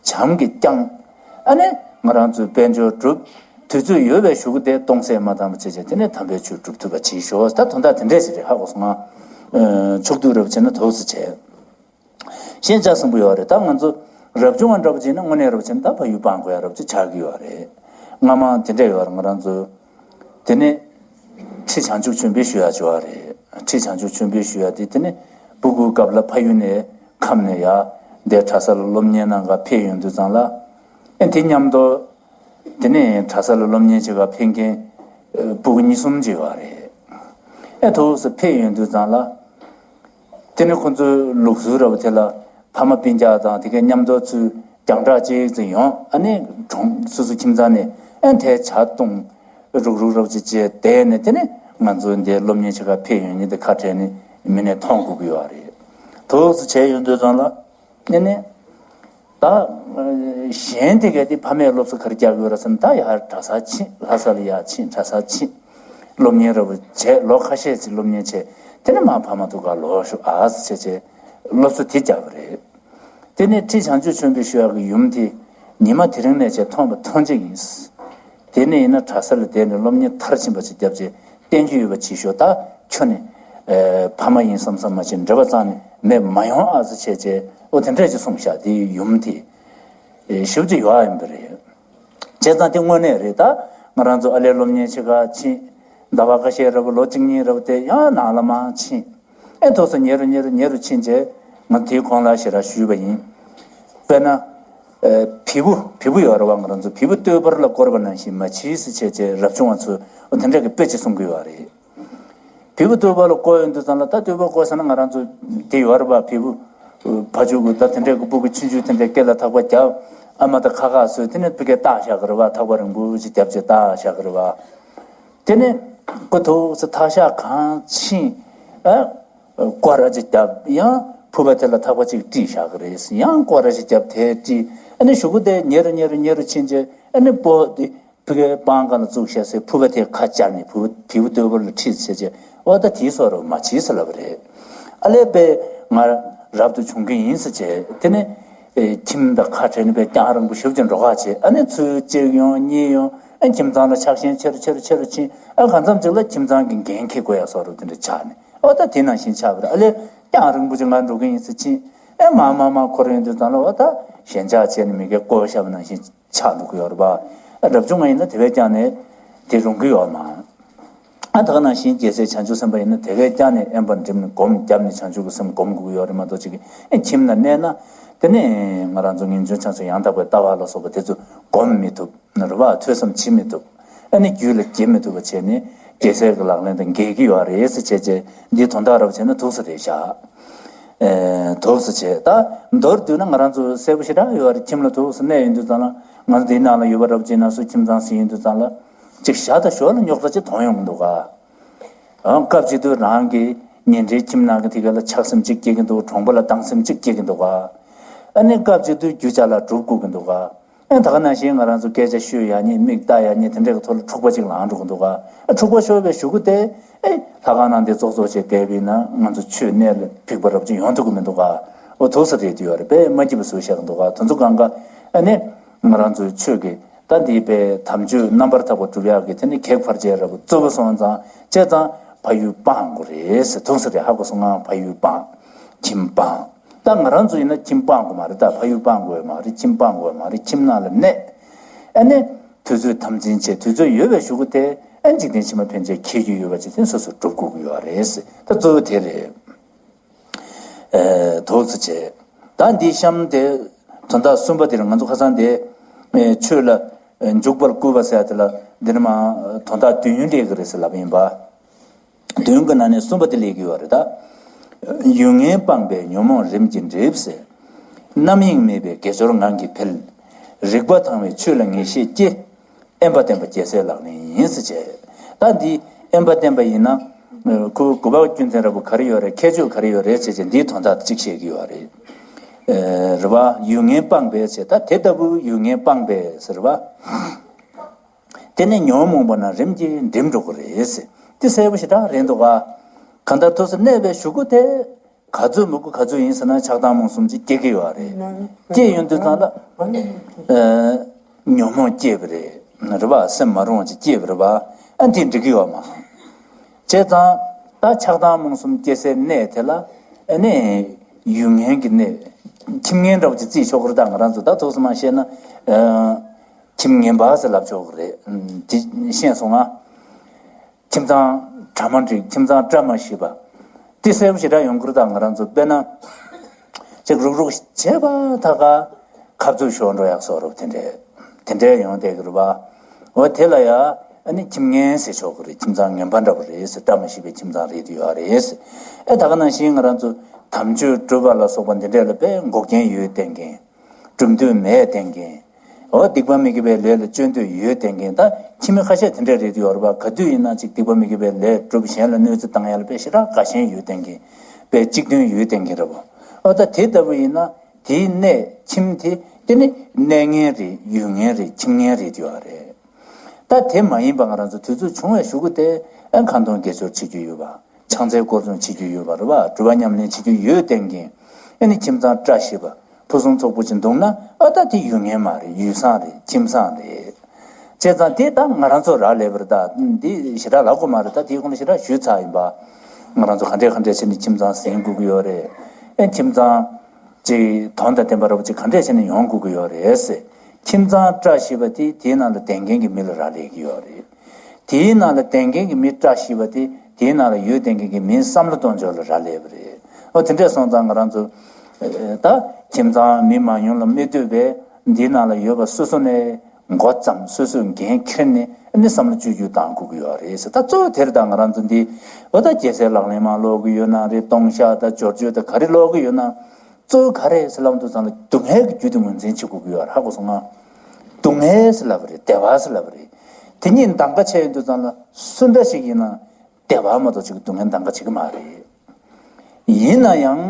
བྱམས་ཀྱིས་བསྐྱངས། ཨ་ནི་ང་རང་ཚོའི་དཔལ་འབྱོར་སྒྲུབ། དུས་ཚོད་ཡོད་པའི་གཞུག་གུ་དེ་སྟོང་ཟད་མ་བཏང་བ་བྱས་བྱས་དེ་ནས་དམ་པའི་ཆོས་སྒྲུབ་ཐུབ་པ་བྱེད་ཤོག་ད་དོན་དག་དེ་འདྲས་ཞིག་རེད། ཧ་གོ་སོང་ང་། ཨ་ཕྱོགས་བསྡུས་རབ་བྱས་ན་དུག་ཙམ་བྱས། གཞན་ཆ་ཚང་པོ་ཡོད་རེད། ད་ང་ཚོ་རབ་བྱུང་བ་འདྲ་པོ་བྱས་ན་དངོས་གནས་རབ་བྱས་ན་ད་ཕ་ཡུལ་སྤང་དགོས་ཡ་རབ་ཅིག་ཆགས་ཀྱི་ཡོད་རེད། སྔ་མ་དེ་འདྲས་ཡོད་རེད། ང་རང་ཚོ་དེ་ནས་ཁྲི་བྱང་ཆུབ་མཆོད་འབུལ་ཞུ་ཡ་བྱོས་པ་རེད། ཁྲི་བྱང་ཆུབ་མཆོད་འབུལ་ཞུ་ཡ་དེ་དེ་ནས་སྤུ་གུའི་སྐབས་ལ་ཕ་ཡུལ་ནས་ཁམས་ནས་ཡར་འདིར་གྲྭ་ས་ལ་སློབ་གཉེར་གནང་ག་ཕེབས་ཡོང་དུས་ཙམ་ལ་ཨེ་དེ་མཉམ་དུ། དེ་ནས་གྲྭ་ས་ལ་སློབ་གཉེར་བྱེད་གར་ཕེབས་མཁན་ཨ་སྤུ་གུ་གཉིས་གསུམ་ཅིག་ཡོད་རེད། ཨེ་དུག་ཙམ་ཕེབས་ཡོང་དུས་ཙམ་ལ། དེ་ནས་ཁོ་ཚོའི་ལུགས་སྲོལ་འདྲ་པོ་དེ་ལ་ཕ་མ་སྤུན་ཀྱག་དང་དེ་གའི་མཉམ་དུ་ཚུར་རྒྱང་བསྒྲགས་གཅིག་ཙམ་ཡོང་། ཨ་ནི་གྲོང་སོ་སོ་ཁྱིམ་ཚང་ནས་ཨེ་དེ་ཇ་བཏུང་རུག་རུག་རབ་ཅིག་བྱས་བསྡད་ནས་དེ་ནས་ང་ཚོ་འདིར་སློབ་གཉེར་བྱེད་གར་ཕེབས་ཡོང་མཁན་དེ་ཁ་བྲལ་ནས་མི་ནས་མཐོང་དགོས་ཀྱི་ཡོད་རེད། དུག་ཙམ་བྱས་ཡོང་དུས་ཙམ་ལ། ཨ་ནི། ད། གཞན་དེ་གས་དེ་ཕ་མས་སློབ་གསོ་ག་རེ་རྒྱག་གི་ཡོད་རེད་ཟེར་ན། ད་ཡར་གྲྭ་སར་ཕྱིན། ལྷ་ས་ལ་ཡར་ཕྱིན། གྲྭ་སར་ཕྱིན། སློབ་གཉེར་འདྲ་པོ་བྱས། ལོ་ཁ་ཤས་ཅིག་སློབ་གཉེར་བྱས། དེ་ནས་མར་ཕ་མ་ཐུག་ག་ལོག་ཤོག་ཨ་ཟེར་བྱས་བྱས་སློབ་གསོ་དེ་རྒྱག་གི་རེད། དེ་ནས་ཁྲི་བྱང་ཆུབ་མཆོད་འབུལ་ཞུ་ཡག་གི་ཡུམ་དེ་ཉི་མ་དེ་རིང་ནས་བྱས་མཐོང་བ་ཐོན་ཅིག་ཡིན། དེ་ནས་ཡིན་ན་གྲྭ་ས་ལ་བསྡད་ནས་སློབ་གཉེར་མཐར་ཕྱིན་པ་ཅིག་བརྒྱབ་བྱས་བསྟན་རྒྱུ་ཡོད་པ་བྱེད་ཤོག་ད་ཁྱོད་ནི་ཨེ་ཕ་མ་ཡིན་བསམ་བསམ་མ་བྱེད། འབྲེལ་བ་རྩ་ནས་མེད་མ་ཡོང་ཨ་ཟེར་བྱས་བྱས་ཨོ་དེ་འདྲས་ཅིག་གསུངས་ཤག་དེའི་ཡུམ་དེ་ཨེ་ཞེ་པོ་ཅིག་ཡོད་ཨ་ཡིན་པ་རེད། བྱས་ཙང་དེ་དངོས་གནས་རེད། ད་ང་རང་ཚོ་ཨ་ལས་སློབ་གཉེར་བྱེད་ག་ཕྱིན། ཟླ་བ་ཁ་ཤས་རེ་བ་ལོ་གཅིག་གཉིས་རེ་བ་དེ་ཡང་ནང་ལ་མར་ཕྱིན། ཨེ་ཐོག་སོ་ཉེ་རུ་ཉེ་རུ་ཉེ་རུ་ཕྱིན་རྗེས་ང་དེའི་གོང་ལ་ཞེ་དྲག་ཞུས་པ་ཡིན། དཔེར་ན། ཨེ་བེའུ་བེའུ་ཡོད་རེད་བ། ང་རང་ཚོ་བེའུ་སྟོད་པར་ལ་བསྐོར་བ་ནང་བཞིན་མ་གྱིས་ཟེར་བྱས་བྱས་རབ་བྱུང་བ་ཚོས་འོ་དེ་འདྲ་གི་དཔེ་ཅིག་གསུང་གི་ཡོད་རེད། བེའུ་སྟོད་པར་ལ་བསྐོར་ཡོང་དུས་ཙམ་ལ་ད་སྟོད་པར་བསྐོར་ཟེར་ན་ང་རང་ཚོ་དེ་ཡོད་རེད་བ། བེའུ་ཕ་ཆུ་གུ་ད་དེ་འདྲ་གི་སྤུ་གུ་ཆུང་ཆུང་དེ་འདྲ་སྐེ་ལ་ཐག་པ་བརྒྱབ། ཨ་མ་ད་ཁ་ཁ་བཟོས། དེ་ནས་ཕ་གིར་བཏགས་བཞག་གི་རེད་བ། ཐག་པ་རིང་པོ་ཅིག་བརྒྱབ་བྱས་བཏགས་བཞག་གི་རེད་བ། དེ་ནས་ཁོ་ཐུག་སེ་ཐག་ཤག་གང་ཕྱིན། ཨ། སྐོར་ར་ཅིག་བརྒྱབ། ཡང་ཕུ་པ་དེ་ལ་ཐག་པ་ཅིག་དཀྲིས་བཞག་གི་རེད། ཡང་སྐོར་ར་ཅིག་བརྒྱབ་དེ་དཀྲིས། ཨ་ནི་གཞུག་གུ་དེ་ཉེ་རུ་ཉེ་རུ་ཉེ་རུ་ཕྱིན་རྗེས་ཨ་ནི་སྤོ་དེ་ཕུ་གའི་པང་སྒང་ལ་བཙུགས་བཞག་སའི་ཕུ་པ་དེ་ཁ་བཅར་ནས་བེའུ་བེའུ་སྟོད་པར་ལ་ཁྲིད་བྱས་རྗེས་ཨོ་ད་དེའི་སོ་རུ་མ་བྱིས་ཟེར་ལབ་པ་རེད། ཨ་ལས་པས་ང་རབ་ཏུ་བྱུང་གི་ཡིན་ཟེར་བྱས། དེ་ནས་ཨེ་ཁྱིམ་དང་ཁ་བྲལ་ནས་པས་རྐྱང་རིང་པོ་ཞེ་པོ་ཅིག་འགྲོ་ག་བྱས། ཨ་ནི་ཚུར་གཅིག་ཡོང་གཉིས་ཡོང་། ཨ་ཁྱིམ་ཚང་ལ་ཆགས་ཞེན་ཆེ་རུ་ཆེ་རུ་ཆེ་རུ་ཕྱིན། ཨ་གང་འཚམ་ཅིག་ལ་ཁྱིམ་ཚང་གི་འགན་འཁྱེར་དགོས་ཡ་སོགས་རུ་དེ་འདྲ་ཆགས་ནས་ཨོ་ད་དེ་ནང་བཞིན་ཆགས་པ་རེད། ཨ་ལས་རྐྱང་རིང་པོ་ཅིག་ང་འགྲོ་གི་ཡིན་ཟེར་ཕྱིན། ཨེ་མར་མར་མར་འཁོར་ཡོང་དུས་ཙམ་ལ་ཨོ་ད་ཞེན་ཆགས་བྱས་ནས་མི་དགེ་བཀོ་བཞག་པ་ནང་བཞིན་ཆགས་འགྲོ་གི་ཡོད་རེད་པ། ཨ་རབ་བྱུང་བ་ཡིན་ན་དེ་བས་ཀྱང་ནས་དེ་རུང་གི་ཡོད་མ། ཨ་ད་ག་ནང་བཞིན་རྒྱལ་སྲས་བྱང་ཆུབ་སེམས་དཔའ་ཡིན་ན་དེ་གས་ཀྱང་ནས་དབེན་པར་འགྲིམ་ནས་སྒོམ་བརྒྱབ་ནས་བྱང་ཆུབ་ཀྱི་སེམས་སྒོམ་དགོས་ཀྱི་ཡོད་རེད་མ་གཏོགས་ཅིག་ཨེ་ཁྱིམ་ལ་གནས་ན། དེ་ནས་ང་རང་ཚོ་ངེས་འབྱུང་བྱང་ཆུབ་ཡང་དག་པའི་ལྟ་བ་ལ་སོགས་པ་དེ་ཚོ་སྒོམ་མི་ཐུབ་ན་རེད་བ། ཐོས་བསམ་བྱེད་མི་ཐུབ། ཨ་ནི་རྒྱུད་ལ་སྐྱེ་མི་ཐུབ་པ་བྱས་ནས་རྒྱལ་སྲས་ཀྱི་ལག་ལེན་དང་འགལ་གྱི་ཡོད་རེད་ཟེར་བྱས་བྱས་འདི་དོན་དག་རབ་བྱས་ན་ཐུགས་སུ་རེད་བཞག་ཨེ་དུག་སེ་བྱས། ད་མདོར་བསྡུས་ན་ང་རང་ཚོ་གསལ་པོ་ཞེ་དྲག་ཡོད་རེད། ཁྱིམ་ལ་དུག་སེ་གནས་ཡོང་དུས་ཙམ་ལ་ང་ཚོ་འདིའི་ནང་ལ་ཡོད་པ་རབ་ཅིག་ན་སུ་ཁྱིམ་ཚང་ཟིན་ཡོང་དུས་ཙམ་ལ་ཅིག་ཞག་དང་ཞོར་ལ་རྙོག་དྲ་ཅིག་མཐོང་ཡོང་གི་འདུག་ག་ཨང་སྐབས་གཅིག་ཏུ་རང་གི་ཉེ་འབྲེལ་ཁྱིམ་ནང་གི་དེ་ག་ལ་ཆགས་སེམས་ཅིག་སྐྱེ་གི་འདུག་གྲོང་པ་ལ་སྡང་སེམས་ཅིག་སྐྱེ་གི་འདུག་ག་ཨ་ནི་སྐབས་གཅིག་ཏུ་རྒྱུ་ཅག་ལ་སྒྲུབ་དགོས་ཀྱི་འདུག་ག་ཨེ་ད་ག་ནང་བཞིན་ང་རང་ཚོ་སྐད་ཆ་ཤོད་ཡག་ཉིད་མིག་ལྟ་ཡག་ཉིད་དེ་འདྲའི་གི་ཐོག་ལ་འཁྲུག་པ་ཅིག་ལངས་འགྲོ་གི་འདུག་ག་ཨ་འཁྲུག་པ་ཤོར་བའི་གཞུག་གུ་དེ་ཨེ་ལྷ་ཁང་ནང་དེ་ཙོག་ཙོག་བྱས་བསྡད་པ་ཡིན་ན་ང་ཚོ་ཆོས་གནད་ལ་འཕིགས་པ་རབ་ཅིག་ཡོང་ཐུབ་ཀྱི་མི་འདུག་ག་ཨོ་ཐུག་ས་རེད་དུ་ཡོད་རེད། དཔེ་མ་སྐྱིད་པ་བཟོས་བཞག་གི་འདུག་ག་དེ་ཚོ་གང་ག་ཨ་ནི་ང་རང་ཚོའི་ཆོས་ཀྱི་ད་འདི་དཔེ་དམ་ཆོས་རྣམ་པར་དག་པ་སྒྲུབ་ཡག་གི་དེ་ནི་གེགས་བར་ཆད་ར་བ་རྩུབ་པོ་སོང་ཙང་བྱས་ཙང་ཕ་ཡུལ་སྤང་དགོས་རེད་ཟེར་ཐུག་ས་རེད། ཧ་གོ་སོང་ང་། ཕ་ཡུལ་སྤང་། ཁྱིམ་སྤང་། ད་ང་རང་ཚོ་ཡིན་ན་ཁྱིམ་སྤང་དགོས་མ་རེད། ད་ཕ་ཡུལ་སྤང་དགོས་མ་རེད། ཁྱིམ་སྤང་དགོས་མ་རེད། ཁྱིམ་ནང་ལ་གནས། ཨ་ནི་དུས་ཚོད་དམ་འཛིན་བྱས་དུས་ཚོད་ཡོལ་བའི་གཞུག་གུ་དེ་ཨ་འཇིག་རྟེན་ཕྱི་མ་ཕན་ཆད་འཁྱེར་རྒྱུ་ཡོད་པ་ཅིག་དེ་སོ་སོ་སྒྲུབ་དགོས་ཀྱི་ཡོད་རེད། ད་གཙོ་བོ་དེ་རེད། ཨེ་དོགས་སུ་བྱས། ད་འདི་གཤམ་དེ་དོན་དག་གསུམ་པ་དེར་ང་ཚོ་ཁ་སང་དེ་ཨེ་ཆོས་ལ་ཨེ་འཇུག་པར་བསྐུལ་བ་ཟེར་ཡ་དེ་ལ་འདིར་མ་དོན་དག་བདུན་འགྲེལ་གྱི་རེད་ཟེར་ལབ་ཡིན་པ། བདུན་གྱི་ནང་ནས་གསུམ་པ་དེ་ལས་ཀྱི་ཡོད་རེད་ད། ཡུལ་ངན་སྤངས་པས་ཉོན་མོངས་རིམ་གྱིས་འགྲིབ་ཟེར། རྣམ་གཡེང་མེད་པས་དགེ་སྦྱོར་ངང་གིས་འཕེལ། རིག་པ་དྭངས་པས་ཆོས་ལ་ངེས་ཤེས་སྐྱེ། དབེན་པ་བསྟེན་པ་རྒྱལ་སྲས་ལག་ལེན་ཡིན་ཟེར་བྱས། ད་འདི་དབེན་པ་བསྟེན་པ་ཡིན་ན། ཁོ་དགོས་པ་རྒྱུ་མཚན་ར་བོ་ག་རེ་ཡོད་རེད། ཁྱད་ཆོས་ག་རེ་ཡོད་རེད་ཟེར་བྱས་འདིའི་དོན་དག་གཅིག་བཤད་ཀྱི་ཡོད་རེད། རེད་བ། ཡུལ་ངན་སྤངས་པས་ཟེར། ད་དེ་ལྟ་བུ་ཡུལ་ངན་སྤངས་པས་ཟེར་བ། དེ་ནི་ཉོན་མོངས་པ་རྣམས་རིམ་གྱིས་འགྲིབ་འགྲོ་གི་རེད་ཟེར། དེ་གསལ་པོ་ཞེ་དྲག་རེད་འདུག་ག་གང་ལྟར་ཐུགས་སུ་གནས་པའི་གཞུག་གུ་དེ། ག་ཚོད་མི་དགོས་ག་ཚོད་ཡིན་ཟེར་ན་ཆགས་སྡང་རྨོངས་གསུམ་ཅིག་སྐྱེ་གི་ཡོད་རེད། སྐྱེ་ཡོང་དུས་ཙང་ལ། ཨ་ཉོན་མོངས་སྐྱེས་པ་རེད། རེད་པ། སེམས་མ་རུང་བ་ཅིག་སྐྱེས་པ་རེད་པ། ཨ་དེ་འགྲིག་གི་ཡོད་མ། བྱས་ཙང་ད་ཆགས་སྡང་རྨོངས་གསུམ་སྐྱེ་སའི་གནས་དེ་ལ་ཨ་ནི་ཡུལ་ངན་གྱི་གནས། ཁྱིམ་ངན་འདྲ་བོ་ཅིག་བརྩིས་ཆོག་གི་རེད། ད་ང་རང་ཚོ་ད་ཐུགས་སུ་མ་བཤད་ན་ཨ་ཁྱིམ་ངན་པ་ཟེར་ལབ་ཆོག་གི་རེད། དེ་ཤེས་སོང་ང་། ཁྱིམ་ཚང་གྲ་མ་འགྲིག་ཁྱིམ་ཚང་བཀྲ་མ་ཤིས་པ། དེ་གསལ་པོ་ཞེ་དྲག་ཡོང་གི་རེད། ད་ང་རང་ཚོ་དཔེར་ན། ཅིག་རུག་རུག་བྱས་པ་ད་ག་ཁ་རྩུབ་ཤོར་འགྲོ་ཡག་བཟོ་འདྲ་དེ་འདྲས། དེ་འདྲས་ཡོང་བསྡད་ཀྱི་རེད་པ། འོ་དེ་ལ་ཡ་ཨ་ནི་ཁྱིམ་ངན་ཟེར་ཆོག་གི་རེད། ཁྱིམ་ཚང་ངན་པ་འདྲ་པོ་རེད་ཟེར། བཀྲ་མ་ཤིས་པའི་ཁྱིམ་ཚང་རེད་དུ་ཡོད་རེད་ཟེར། ཨེ་ད་ག་ནང་བཞིན་ང་རང་ཚོ་དམ་ཆོས་སྒྲུབ་པ་ལ་སོགས་པ་འདི་འདྲས་ལ་དཔེ་འགོག་རྐྱེན་ཡོད་བསྟན་མཁན། སྒྲུབ་འདོད་མེད་བསྟན་མཁན། འོ་སྡིག་པ་མི་དགེ་བའི་ལས་ལ་སྤྱོད་འདོད་ཡོད་བསྟན་མཁན། ད་ཁྱིམ་མི་ཁ་ཤས་དེ་འདྲ་རེད་དུ་ཡོད་རེད་པ། ག་དུས་ཡིན་ན་ཅིག་སྡིག་པ་མི་དགེ་བའི་ལས་སྒྲུབ་གཞན་ལ་གནོད་འཚེ་བཏང་ཡ་ལ་དཔེ་ཞེ་དྲག་དགའ་ཞེན་ཡོད་བསྟན་མཁན། དཔེ་གཅིག་མཐུན་ཡོད་བསྟན་མཁན་རེད་པ། འོ་ད་དེ་ལྟ་བུ་ཡིན་ན་དེའི་གནས་ཁྱིམ་དེ་དེ་ནི་གནས་ངན་རེད། ཡུལ་ངན་རེད། ཁྱིམ་ངན་རེད་དུ་ཡོད་རེད། ད་དེ་མ་ཡིན་པ་ང་རང་ཚོ་དུས་ཚོད་བྱུང་བའི་གཞུག་གུ་དེ་ཨ་ཁ་འདོན་དགེ་སྦྱོར་བྱེད་རྒྱུ་ཡོད་པ། ཕྱག་འཚལ་སྐོར་སྲུང་བྱེད་རྒྱུ་ཡོད་པ་རེད་པ། སྒྲུབ་པ་ཉམས་ལེན་བྱེད་རྒྱུ་ཡོད་བསྟན་མཁན། ཨ་ནི་ཁྱིམ་ཚང་བཀྲ་ཤིས་པ། ཕུན་སུམ་ཚོགས་པོ་ཅིག་འདུག་ན་ཨ་ད་དེ་ཡུལ་ངན་མ་རེད། ཡུལ་བཟང་རེད། ཁྱིམ་བཟང་རེད། བྱས་ཙང་དེ་ད་ང་རང་ཚོ་རག་ལས་པ་རེད། ད་འདི་ཞེ་དྲག་ལབ་དགོས་མ་རེད། ད་དེའི་གོང་ལ་ཞེ་དྲག་ཞུས་ཚར་ཡིན་པ། ང་རང་ཚོ་ག་འདྲས་ག་འདྲས་བྱས་ནས་ཁྱིམ་ཚང་ཟིན་དགོས་ཀྱི་ཡོད་རེད། ཨེ་ཁྱིམ་ཚང་ཅིག་དོན་དང་ལྡན་པ་ར་བ་ཅིག་ག་འདྲས་བྱས་ནས་ཡོང་དགོས་ཀྱི་ཡོད་རེད་ཟེར། ཁྱིམ་ཚང་བཀྲ་ཤིས་པ་དེ་དེའི་ནང་ལ་བསྡད་མཁན་གྱི་མི་ལ་རག་ལས་ཀྱི་ཡོད་རེད། དེའི་ནང་ལ་བསྡད་མཁན་གྱི་མི་བཀྲ་ཤིས་པ་དེ་དེའི་ནང་ལ་ཡོད་བསྡད་མཁན་གྱི་མིའི་བསམ་བློ་གཏོང་ཕྱོགས་ལ་རག་ལས་པ་རེད། འོ་དེ་འདྲས་སོང་ཙང་ང་རང་ཚོ་ད་ཁྱིམ་ཚང་མི་མང་ཉུང་ལ་མི་ལྟོས་པས་འདིའི་ནང་ལ་ཡོད་པ་སོ་སོ་ནས་མགོ་བརྩམས། སོ་སོས་འགན་འཁྱེར་ནས་ཨ་ནི་བསམ་བློ་བཅོས་བསྒྱུར་གཏང་དགོས་ཀྱི་ཡོད་རེད་ཟེར། ད་གཙོ་བོ་དེར་ད་ང་རང་ཚོ་འདི་འོ་ད་རྒྱལ་སྲས་ལག་ལེན་མ་ཀློག་གི་ཡོད་ན་རེད། ལྟུང་བཤགས་དང་སྦྱོར་བཅོས་དང་ག་རེ་ཀློག་གི་ཡོད་ན། གཙོ་བོ་ག་རེ་ཟེར་ལབ་དུས་ཙང་ལ་སྡུག་བསྔལ་གྱི་རྒྱུ་དེ་ངོས་འཛིན་བྱེད་དགོས་ཀྱི་ཡོད་རེད། ཧ་གོ་སོང་ང་། སྡུག་བསྔལ་ཟེར་ལབ་པ་རེད། བདེ་བ་ཟེར་ལབ་པ་རེད། དེ་གཉིས་འདང་ག་བྱས་ཡོང་དུས་ཙང་ལ་སུ་འདྲ་ཞིག་ཡིན་ན་བདེ་བ་མ་གཏོགས་ཅིག་སྡུག་བསྔལ་འདང་ག་བྱེད་ཀྱི་མ་རེད། ཡིན་ན་ཡང་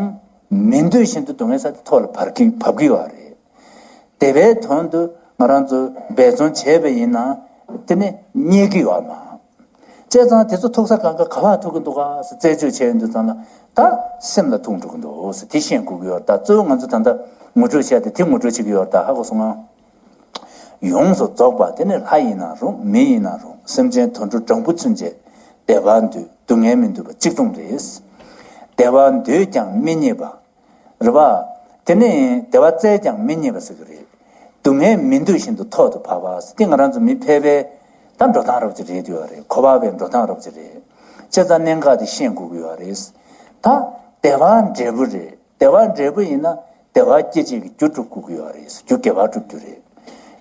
མི་འདོད་བཞིན་དུ་སྡུག་བསྔལ་ས་དེ་ཐོག་ལ་བབས་ཀྱི་བབས་ཀྱི་ཡོད་རེད། དེ་བའི་དོན་དུ་ང་རང་ཚོ་འབད་བརྩོན་བྱས་པ་ཡིན་ན་དེ་ནི་རྙེད་ཀྱི་ཡོད་མ། བྱས་ཙང་དེ་ཚོ་ཐུག་ས་གང་ག་ག་བ་ཐུག་གི་འདུག་ག་ཟེར་རྩད་གཅོད་བྱས་ཡོང་དུས་ཙང་ལ་ད་སེམས་ལ་ཐུག་འགྲོ་གི་འདུག་ཟེར་དེ་ཤེས་དགོས་ཀྱི་ཡོད་རེད། ད་གཙོ་བོ་ང་ཚོ་ད་ལྟ་ངོ་སྤྲོད་བྱས་ཏེ་དེ་ངོ་སྤྲོད་བྱེད་ཀྱི་ཡོད་རེད། ད་ཧ་གོ་སོང་ང་། ཡོངས་སུ་རྫོགས་པ་དེ་ནི་ལྷ་ཡིན་ན་རུང་མི་ཡིན་ན་རུང་སེམས་ཅན་དུད་འགྲོ་སྦྲང་བུ་ཚུན་ཆད་བདེ་བ་འདོད། སྡུག་བསྔལ་མི་འདོད་པ་གཅིག་མཚུངས་རེད། བདེ་བ་འདོད་ཀྱང་མི་རྙེད་པ། རེད་པ། དེ་ནས་བདེ་བ་བཙལ་ཀྱང་མི་རྙེད་པ་ཟེར་གྱི་རེད། སྡུག་བསྔལ་མི་འདོད་བཞིན་དུ་ཐོག་ཏུ་བབས་པ་ཟེར་དེ་ང་རང་ཚོ་མི་ཕལ་པའི་ད་འགྲོ་སྟངས་རབ་ཅིག་རེད་འདུག་བ་རེད། འཁོར་བ་པའི་འགྲོ་སྟངས་རབ་ཅིག་རེད། བྱས་ཙང་གནད་འགག་དེ་ཤེས་དགོས་ཀྱི་ཡོད་རེད། ད་བདེ་བ་འབྲས་བུ་རེད། བདེ་བ་འབྲས་བུ་ཡིན་ན་བདེ་བ་སྐྱེད་བྱེད་ཀྱི་རྒྱུ་སྒྲུབ་དགོས་ཀྱི་ཡོད་རེད། རྒྱུ་དགེ་བ་སྒྲུབ་རྒྱུ་རེད།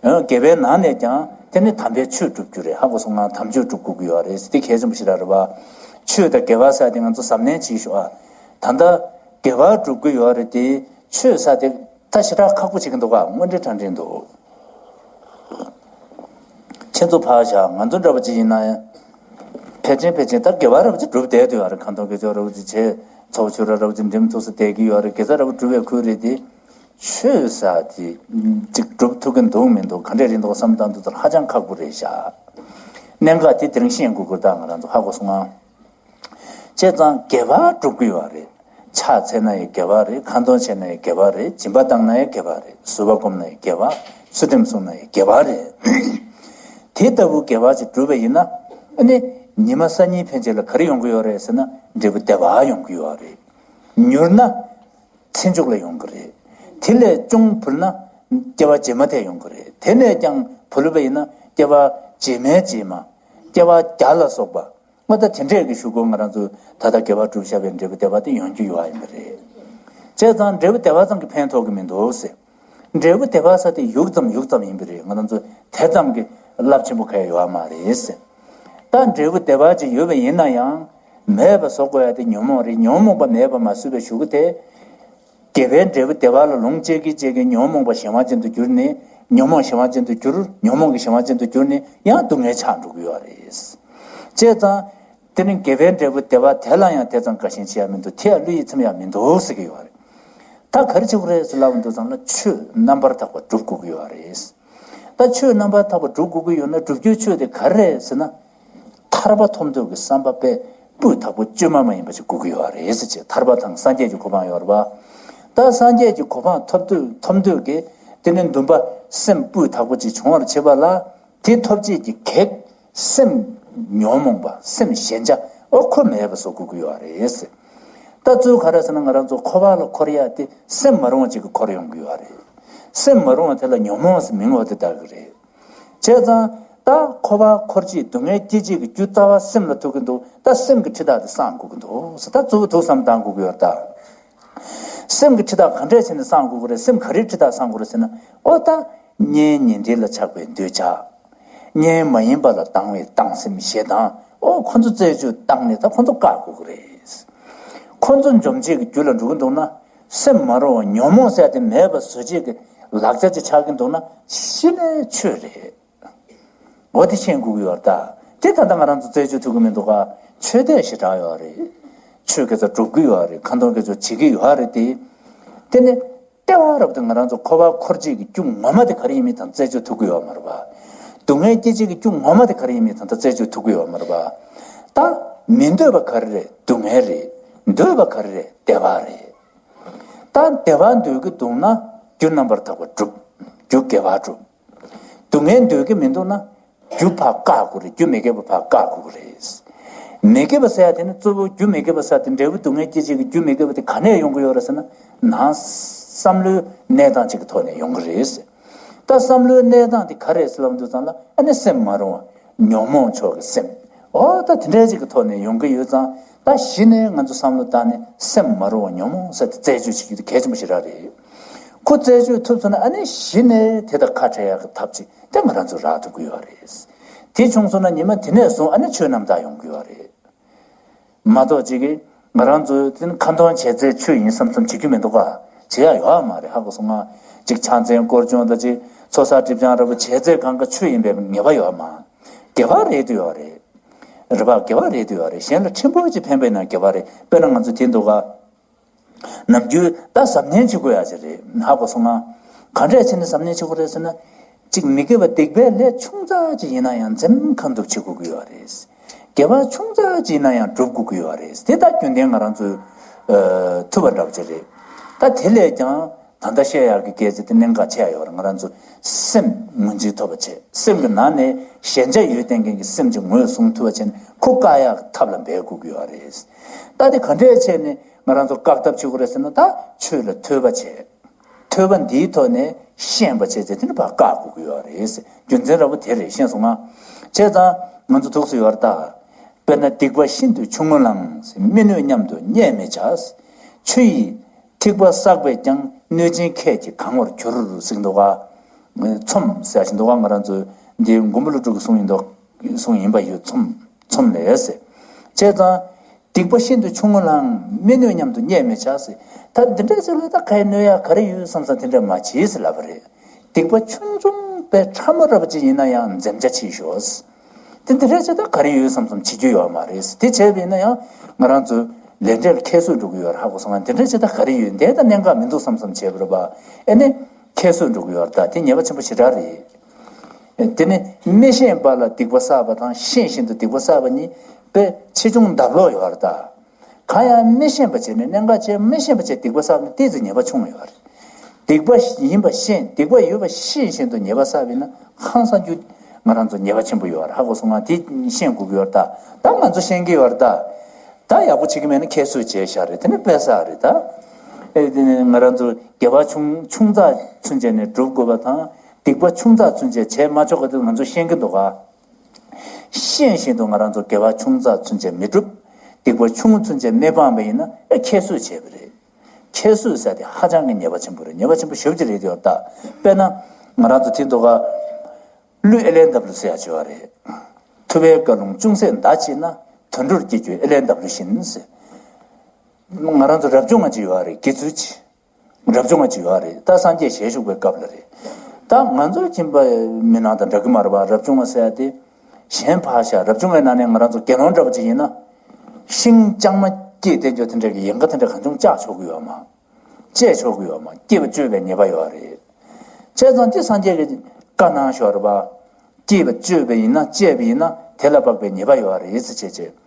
ཡང་དགེ་བའི་ནང་ནས་ཀྱང་དེ་ནི་དམ་པའི་ཆོས་སྒྲུབ་རྒྱུ་རེད། ཧ་གོ་སོང་ང་། དམ་ཆོས་སྒྲུབ་དགོས་ཀྱི་ཡོད་རེད། དེ་གལ་ཆེན་པོ་ཞིག་རེད་པ། ཆོས་དང་དགེ་བ་ཟེར་དེ་ང་ཚོ་གཟབ་ནན་བྱེད་ཤོག་ཨ། ད་ལྟ་དགེ་བ་སྒྲུབ་ཀྱི་ཡོད་རེད་དེ་ཆོས་ཟེར་དེ་ད་ཞེ་དྲག་ཁག་པོ་བྱེད་ཀྱི་འདུག་ག་དངོས་འབྲེལ་དྲང་འབྲེལ་འདུག་ཁྱེད་ཚོ་ཕར་བཞག་ང་ཚོ་འདྲ་པོ་ཅིག་ཡིན་ན་ཡང་ཕལ་ཆེར་ཕལ་ཆེར་ད་དགེ་བ་འདྲ་པོ་ཅིག་སྒྲུབ་བསྡད་དུ་ཡོད་རེད། ཁ་འདོན་དགེ་སྦྱོར་འདྲ་པོ་ཅིག་བྱས། ཚོགས་ཆོས་ར་འདྲ་པོ་ཅིག་འགྲིམ་ཐུབ་ས་བསྡད་ཀྱི་ཡོད་རེད། དགེ་རྩ་འདྲ་པོ་སྒྲུབ་པའི་ཁུལ་རེད་དེ། ཆོས་ཟེར་དེ་ཅིག་སྒྲུབ་ཐུབ་ཀྱི་འདུག་མི་འདུག་ག་འདྲས་རེད་འདུག་བསམ་བཏང་དུས་ཙམ་ཧ་ཅང་ཁག་པོ་རེད་ཤག་གནད་འགག་དེ་དེ་རིང་ཤེས་དགོས་ཀྱི་ད་ང་རང་ཚོ་ཧ་གོ་སོང་ང་། བྱས་ཙང་དགེ་བ་སྒྲུབ་ཀྱི་ཡོད་རེད། ཕྱག་འཚལ་ན་ཡང་དགེ་བ་རེད། ཁ་འདོན་བྱས་ན་ཡང་དགེ་བ་རེད། སྦྱིན་པ་བཏང་ན་ཡང་དགེ་བ་རེད། བཟོད་པ་སྒོམ་ན་ཡང་དགེ་བ། ཚུལ་ཁྲིམས་བསྲུང་ན་ཡང་དགེ་བ་རེད། དེ་ལྟ་བུ་དགེ་བ་ཅིག་བསྒྲུབས་པ་ཡིན་ན། ཨ་ནི་ཉི་མ་སང་ཉིན་ཕན་ཆད་ལ་ག་རེ་ཡོང་གི་ཡོད་རེད་ཟེར་ན། འབྲས་བུ་བདེ་བ་ཡོང་གི་ཡོད་རེད། མྱུར་ན་ཚེ་མཇུག་ལ་ཡོང་གི་རེད། དེ་ལས་ཅུང་བུལ་ན་སྐྱེ་བ་རྗེས་མ་དེ་ཡོང་གི་རེད། དེ་ནས་ཀྱང་བུལ་བ་ཡིན་ན་སྐྱེ་བ་རྗེས་མའི་རྗེས་མ། སྐྱེ་བ་བརྒྱ་ལ་སོགས་པ། ང་ད་དེ་འདྲས་ཀྱི་ཞུ་སྒོ་ང་རང་ཚོས་ད་ལྟ་དགེ་བ་བསྒྲུབས་བཞག་པའི་འབྲས་བུ་བདེ་བ་དེ་ཡོང་རྒྱུ་ཡོད་ཡིན་པ་རེད། བྱས་ཙང་འབྲས་བུ་བདེ་བ་ཙམ་གྱིས་ཕན་ཐོགས་ཀྱི་མི་འདུག་ཟེར། འབྲས་བུ་བདེ་བ་ཟེར་དེ་ཡུག་ཙམ་ཡུག་ཙམ་ཡིན་པ་རེད། ང་རང་ཚོ་དེ་ཙམ་གྱིས་རླབས་ཆེན་པོ་གང་ཡང་ཡོད་མ་རེད་ཟེར། ད་འབྲས་བུ་བདེ་བ་ཅིག་ཡོད་པ་ཡིན་ན་ཡང་། མེད་པ་བཟོ་དགོས་ཡ་དེ་ཉོན་མོངས་རེད། ཉོན་མོངས་པ་མེད་པ་མ་བཟོས་པའི་གཞུག་གུ་དེ། དགེ་བའི་འབྲས་བུ་བདེ་བ་ལ་ལོངས་སྤྱད་ཀྱིན་སྤྱད་ཀྱིན་ཉོན་མོངས་པ་གཞན་དབང་ཅན་དུ་གྱུར་ནས། ཉོན་མོངས་གཞན་དབང་ཅན་དུ་གྱུར། ཉོན་མོངས་ཀྱི་གཞན་དབང་ཅན་དུ་གྱུར་ནས་ཡང་སྡུག་བསྔལ་ཆགས་འགྲོ་གི་ཡོད་རེད། བྱས་ཙང་། དེ་ནི་དགེ་བའི་འབྲས་བུ་བདེ་བ་དེ་ལ་ཡང་དེ་ཙམ་དགའ་ཞེན་བྱེད་ཡ་མི་འདུག་དེ་ཡང་བློ་ཡིད་ཚིམ་ཡ་མི་འདུག་ཟེར་གྱི་ཡོད་རེད། ད་ག་རེ་བྱེད་དགོས་རེད་ཟེར་ལབ་འདུག་ཙང་ལ་ཆོས་རྣམ་པར་དག་པ་སྒྲུབ་དགོས་ཀྱི་ཡོད་རེད། ད་ཆོས་རྣམ་པར་དག་པ་སྒྲུབ་དགོས་ཀྱི་ཡོད་ན་སྒྲུབ་རྒྱུའི་ཆོས་དེ་ག་རེ་རེད་ཟེར་ན། ཐར་པ་ཐོབ་འདོད་ཀྱི་བསམ་པ་དཔེ་སྤུས་དག་པོ་བཅོས་མ་མ་ཡིན་པ་ཞིག་དགོས་ཀྱི་ཡོད་རེད་ཟེར་བྱས། ཐར་པ་དང་སངས་རྒྱས་ཀྱི་གོ་འཕང་ཡོད་རེད་པ། ད་སངས་རྒྱས་ཀྱི་གོ་འཕང་ཐོབ་འདོད་ཐོབ་འདོད་ཀྱི་དེ་ནི་འདུན་པ་སེམས་སྤུས་དག་པོ་ཅིག་འབྱུང་བར་བྱེད་པ་ལ། དེ་ཐོབ་བྱེད་ཀྱི་གེགས་སེམས་ཉོན་མོངས་པ་སེམས་ཞེན་ཆགས་ཨོ་ཁོ་མེད་པ་བཟོ་དགོས་ཀྱི་ཡོད་རེད་ཟེར། ད་གཙོ་བོ་ག་རེ་ཟེར་ན་ང་རང་ཚོ་འཁོར་བ་ལ་འཁོར་ཡ་དེ་སེམས་མ་རུང་བ་ཅིག་གིས་འཁོར་ཡོང་གི་ཡོད་རེད། སེམས་མ་རུང་བ་དེ་ལ་ཉོན་མོངས་ཟེར་མིང་འོ་དེ་བཏགས་ཀྱི་རེད། བྱས་ཙང་ད་འཁོར་བ་འཁོར་བྱེད་སྡུག་བསྔལ་སྐྱེ་བྱེད་ཀྱི་རྒྱུ་རྩ་བ་སེམས་ལ་ཐུག་གི་འདུག་ད་སེམས་ཀྱི་འཁྲི་ཐག་དེ་སྲུང་དགོས་ཀྱི་འདུག་ཟེར། ད་གཙོ་བོ་དེ་བསམ་བཏང་དགོས་ཀྱི་ཡོད་རེད་ད། སེམས་ཀྱི་འཁྲི་ཐག་ག་འདྲས་བྱས་ནས་སྲུང་དགོས་ཀྱི་རེད། སེམས་ག་རེའི་འཁྲི་ཐག་སྲུང་དགོས་རེད་ཟེར་ན། ཨོ་ད། གཉེན་ཉེ་འབྲེལ་ལ་ཆགས་པའི་འདོད་ཆགས། གཉེན་མ་ཡིན་པ་ལ་སྡང་བའི་སྡང་སེམས་ཞེ་སྡང་། ཨོ་ཁོ་ཚོ་རྩད་གཅོད་བཏང་ནས་ད་ཁོ་ཚོ་བཀག་དགོས་ཀྱི་རེད། ཁོ་ཚོ་འཇོམས་བྱེད་ཀྱི་རྒྱུ་ལ་འགྲོ་གི་འདུག་ན། སེམས་མ་རུང་བ་ཉོན་མོངས་ཟེར་དེ་མེད་པ་བཟོ་བྱེད་ཀྱི་ལག་ཆ་ཅིག་ཆགས་ཀྱི་འདུག་ན་གཞི་ནས་ཆོས་རེད། འོ་དེ་ཤེས་དགོས་ཀྱི་ཡོད་རེད་ད། དེ་ད་ལྟ་ང་རང་ཚོ་རྩད་གཅོད་ཐུབ་ཀྱི་མི་འདུག་ག་ཆོས་དེ་ཞེ་དྲག་ཡོད་རེད། ཆོས་སྐད་ཆ་སྒྲུབ་ཀྱི་ཡོད་རེད། ཁ་འདོན་སྐད་ཆ་བྱེད་ཀྱི་ཡོད་རེད་དེ། དེ་ནི་ལྟེ་བ་རབ་ཏུ་ང་རང་ཚོ་འཁོར་བ་འཁོར་བྱེད་ཀྱི་རྒྱུ་ངོ་མ་དེ་ག་རེ་ཡིན་མིན་དང་རྩད་གཅོད་ཐུབ་ཀྱི་ཡོད་མ་རེད་པ། སྡུག་བསྔལ་སྐྱེ་བྱེད་ཀྱི་རྒྱུ་ངོ་མ་དེ་ག་རེ་ཡིན་མིན་དང་ད་རྩད་གཅོད་ཐུབ་ཀྱི་ཡོད་མ་རེད་པ། ད་མི་འདོད་པ་ག་རེ་རེད། སྡུག་བསྔལ་རེད། འདོད་པ་ག་རེ་རེད། བདེ་བ་རེད། ད་བདེ་བ་འདོད་ཀྱི་འདུག་ན་རྒྱུ་རྣམ་པར་དག་པ་སྒྲུབ། རྒྱུ་དགེ་བ་སྒྲུབ། སྡུག་བསྔལ་འདོད་ཀྱི་མི་འདུག་ན། རྒྱུ་ཕར་བཀག་དགོས་རེད། རྒྱུ་མི་དགེ་བ་ཕར་བཀག་དགོས་ཀྱི་རེད། མི་དགེ་བ་ཟེར་ཡ་དེ་ནི་གཙོ་བོ་རྒྱུ་མི་དགེ་བ་ཟེར་དེ་འབྲས་བུ་སྡུག་བསྔལ་སྐྱེད་བྱེད་ཀྱི་རྒྱུ་མི་དགེ་བ་དེ་ག་ནས་ཡོང་གི་ཡོད་རེད་ཟེར་ན། ནང་བསམ་བློའི་གནས་སྟངས་གཅིག་གི་ཐོག་ནས་ཡོང་གི་རེད། ད་བསམ་བློའི་གནས་སྟངས་དེ་ག་རེད་ཟེར་ལབ་དུས་ཙང་ལ་ཨ་ནི་སེམས་མ་རུང་བ་ཉོན་མོངས་ཕྱོགས་ཀྱི་སེམས། འོ་ད་དེ་འདྲའི་གཅིག་གི་ཐོག་ནས་ཡོང་གི་ཡོད་ཙང་ད་གཞི་ནས་ང་ཚོ་བསམ་བློ་བཏང་ནས་སེམས་མ་རུང་བ་ཉོན་མོངས་ཟེར་དེ་རྩད་གཅོད་བྱེད་རྒྱུ་དེ་གལ་ཆེན་པོ་ཞེ་དྲག་རེད། ཁོ་རྩད་གཅོད་ཐུབ་སོང་ན་ཨ་ནི་གཞི་ནས་དེ་དང་ཁ་བྲལ་ཡག་གི་ཐབས་ཅིག་དེ་ང་རང་ཚོ་རག་ཐུབ་ཀྱི་ཡོད་རེད། དེ་བྱུང་སོང་ན་ཉི་མ་དེ་ནས་བཟུང་ཨ་ནི་ཆོས་རྣམ་དག་ཡོང་གི་ཡོད་རེད། མ་གཏོགས་ཅིག་གིས་ང་རང་ཚོ་དེ་ནི་ཁ་འདོན་བྱས་ཚད་ཆོས་ཡིན་བསམ་བསམ་བྱེད་རྒྱུ་མི་འདུག་ག་བྱེད་ཡག་ཡོད་མ་རེད། ཧ་གོ་སོང་ང་། ཅིག་ཕྱག་འཚལ་སྐོར་སྦྱོང་དང་ཅིག་ཚོགས་བསགས་སྒྲིབ་སྦྱང་འདྲ་པོ་བྱས་ཚད་གང་ག་ཆོས་ཡིན་པའི་ངེས་པ་ཡོད་མ། དགེ་བ་རེད་དུ་ཡོད་རེད། རེད་པ། དགེ་བ་རེད་དུ་ཡོད་རེད། གཞན་ལ་ཕྲན་བུ་ཅིག་ཕན་པས་ན་དགེ་བ་རེད། དཔེར་ན་ང་ཚོ་དེ་འདུག་ག་ནམ་རྒྱུན་ད་གཟབ་ནན་བྱེད་དགོས་ཡ་ཅིག་རེད། ཧ་གོ་སོང་ང་། ག་འདྲས་བྱས་ནས་གཟབ་ནན་བྱེད་དགོས་རེད་ཟེར་ན། གཅིག་མི་དགེ་བ་སྡིག་པའི་ལས་ཆུང་ཙག་ཅིག་ཡིན་ན་ཡང་འཛེམ་ཁ་འདུག་བྱེད་དགོས་ཀྱི་ཡོད་རེད། དགེ་བ་ཆུང་ཙག་ཅིག་ཡིན་ན་ཡང་སྒྲུབ་དགོས་ཀྱི་ཡོད་རེད། དེ་ད་རྒྱུན་ལྡན་ང་རང་ཚོའི་ཨ་ཐུབ་པ་འདྲ་པོ་ཅིག་རེད། ད་དེ་ལས་ཀྱང་ད་ལྟ་བཤད་ཡག་གི་སྐད་ཆ་དེ་གནད་འགག་ཆེ་ཡ་ཡོད་རེད། ང་རང་ཚོ་སེམས་ངོས་འཛིན་ཐུབ་པ་བྱེད། སེམས་ཀྱི་ནང་ནས་ཞེན་ཆགས་ཡོད་བསྡད་མཁན་གྱི་སེམས་ཅིག་ངོས་བཟུང་ཐུབ་པ་བྱས་ནས་ཁོ་བཀག་ཡག་གི་ཐབས་ལ་འབད་དགོས་ཀྱི་ཡོད་རེད། ད་དེ་ག་འདྲས་བྱས་ནས་ང་རང་ཚོ་བཀག་ཐབས་བྱེད་དགོས་རེད་ཟེར་ན། ད་ཆོས་ལ་ཐོས་པ་བྱེད། ཐོས་པ་འདིའི་ཐོག་ནས་ཤེས་པ་བྱས་ཚེ་དེ་ནི་ཕར་བཀག་དགོས་ཀྱི་ཡོད་རེད། རྒྱུ་མཚན་འདྲ་པོ་དེ་རེད། ཤེས་སོང་ང་། བྱས་ཙང་ང་ཚོ་ཐུགས་སུ་ཡོད་རེད་ད། དཔེར་ན་སྡིག་པ་ཤིན་ཏུ་ཆུང་ངུ་ལའང་། མི་གནོད་སྙམ་དུ་བརྙས་མི་བྱ། ཆུ་ཡིས་ཐིགས་པ་བསགས་པས་ཀྱང་། གནོད་སྦྱིན་ཁད་ཀྱིས་གང་བར་འགྱུར་ཟེར་གྱི་འདུག་ག་ཚོམས་ཟེར་བཞིན་འདུག་ག་ང་རང་ཚོ་འདི་མགོན་པོ་ཀླུ་སྒྲུབ་ཀྱི་གསུང་ཡིན་འདུག་གསུང་ཡིན་པ་ཡོད། ཚོམས་ཚོམས་ལས་ཟེར། བྱས་ཙང་། སྡིག་པ་ཤིན་ཏུ་ཆུང་ངུ་ལའང་། མི་གནོད་སྙམ་དུ་བརྙས་མི་བྱ་ཟེར། ད་འདི་འདྲ་ཅིག་ལ་ད་ག་ཡེ་གནོད་ཡག་ག་རེ་ཡོད་བསམ་བསམ་དེ་འདྲ་མ་བྱེད་ཟེར་ལབ་པ་རེད། སྡིག་པ་ཆུང་ཆུང་དཔེ་ཕྲ་མོ་འདྲ་པོ་ཅིག་ཡིན་ན་ཡང་འཛེམ་བྱ་བྱེད་ཤོག་དེ་འདི་འདྲ་ཅིག་ད་ག་རེ་ཡོད་བསམ་བསམ་བྱེད་རྒྱུ་ཡོད་མ་རེད། དེ་བྱས་པ་ཡིན་ན་ཡང་ང་རང་ཚོ་ ལས་འབྲས་ལ་ཁྱད་གསོད་འགྲོ་གི་ཡོད་རེད། ཧ་གོ་སོང་ང་། དེ་འདྲ་བྱེད་ད་ག་རེ་ཡོད། འདས་ད་གནད་འགག་མི་འདུག་བསམ་བསམ་བྱས་པ་རེད་པ། ཨེ་ནས་ཁྱད་གསོད་འགྲོ་གི་ཡོད་རེད། ད་དེ་ཉེས་པ་ཆེན་པོ་ཞེ་དྲག་རེད། དེ་ནི་མི་ཤེས་པ་ལ་སྡིག་པ་བསགས་པ་དང་ཤེས་བཞིན་དུ་སྡིག་པ་བསགས་པ་གཉིས་དཔེ་ཆེ་ཆུང་ལྡབ་ལོག་ཡོད་རེད་ད། གང་ཡང་མི་ཤེས་པ་བྱས་ནས། གནད་འགག་ཅན་མི་ཤེས་པ་བྱས་སྡིག་པ་བསགས་ན་ཏོག་ཙམ་ཉེས་པ་ཆུང་ཡོད་རེད། སྡིག་པ་ཡིན་པ་ཤེས། སྡིག་པ་ཡོད་པ་ཤེས་བཞིན་དུ་ཉེས་པ་བསགས་པ་ཡིན་ན་ཧང་སང་རྒྱུ་ང་རང་ཚོ་ཉེས་པ་ཆེན་པོ་ཡོད་རེད། ཧ་གོ་སོང་ང་། དེ་ཤེས་དགོས་ཀྱི་ཡོད་རེད་ད། ད་ང་ཚོ་ཤེས་ཀྱི་ཡོད་རེད་ད། ད་ཡག་པོ་བྱེད་ཀྱི་མེད་ན་ཁྱད་གསོད་བྱས་བཞག་རེད། དེ་ནི་དཔེ་བསགས་རེད་ད། ཨེ་དེ་ནི་ང་རང་ཚོ་དགེ་བ་ཆུང་ཆུང་ཙག་ཚུན་ཆད་ནས་སྒྲུབ་དགོས་པ་དང་། སྡིག་པ་ཆུང་ཙག་ཚུན་ཆད་བྱས་མ་ཆོག་ག་དེ་ང་ཚོ་ཤེས་ཀྱི་འདུག་ག། ཤེས་བཞིན་དུ་ང་རང་ཚོ་དགེ་བ་ཆུང་ཙག་ཚུན་ཆད་མི་སྒྲུབ། སྡིག་པ་ཆུང་ངུ་ཚུན་ཆད་མི་སྤང་བ་ཡིན་ན་ཨེ་ཁྱད་གསོད་བྱས་པ་རེད། ཁྱད་གསོད་ཟེར་དེ་ཧ་ཅང་གི་ཉེས་པ་ཆེན་པོ་རེད། ཉེས་པ་ཆེན་པོ་ཞེ་པོ་ཅིག་རེད་ཡོད་ད། དཔེར་ན་ང་རང་ཚོ་དེ་འདུག་ག། ཀླུ་ཨེ་ལན་ལྡབ་ཀླུ་ཟེར་ཡ་ཅིག་ཡོད་རེད། ཐུབ་པའི་བཀའ་ལུང་ཅུང་ཟད་འདའ་བྱེད་ན། དུད་འགྲོར་སྐྱེ་རྒྱུ་ཨེ་ལན་ལྡབ་ཀླུ་བཞིན་ཟེར། ང་རང་ཚོ་རབ་བྱུང་བ་ཅིག་ཡོད་རེད། དགེ་ཚུལ་གྱི་རབ་བྱུང་བ་ཅིག་ཡོད་རེད། ད་སངས་རྒྱས་ཞལ་བཞུགས་པའི་སྐབས་ལ་རེད། ད་ང་ཚོ་ཁྱིམ་པ་མི་ནང་དང་འདྲ་གི་མ་རེད་པ། རབ་བྱུང་བ་ཟེར་ཡ་དེ་གཞན་ཕར་བཞག། རབ་བྱུང་བའི་ནང་ནས་ང་རང་ཚོ་དགེ་སློང་འདྲ་པོ་ཅིག་ཡིན་ན། ཤིང་རྐྱང་མ་སྐྱེས་བསྡད་རྒྱུ་དེ་འདྲ་གི་ཡན་ག་དེ་འདྲ་གང་བྱུང་བཅག་ཆོག་གི་ཡོད་མ། བཅད་ཆོག་གི་ཡོད་མ། སྐྱེས་པ་གཅོད་པའི་ཉེས་པ་ཡོད་རེད། བྱས་ཙང་དེ་སངས་རྒྱས་ཀྱིས་བཀའ་གནང་ཤོར་བ། སྐྱེས་པ་གཅོད་པ་ཡིན་ན། བཅད་པ་ཡིན་ན་དེ་ལ་དཔག་པའི་ཉེས་པ་ཡོད་རེད་ཟེར་བྱས་བྱས།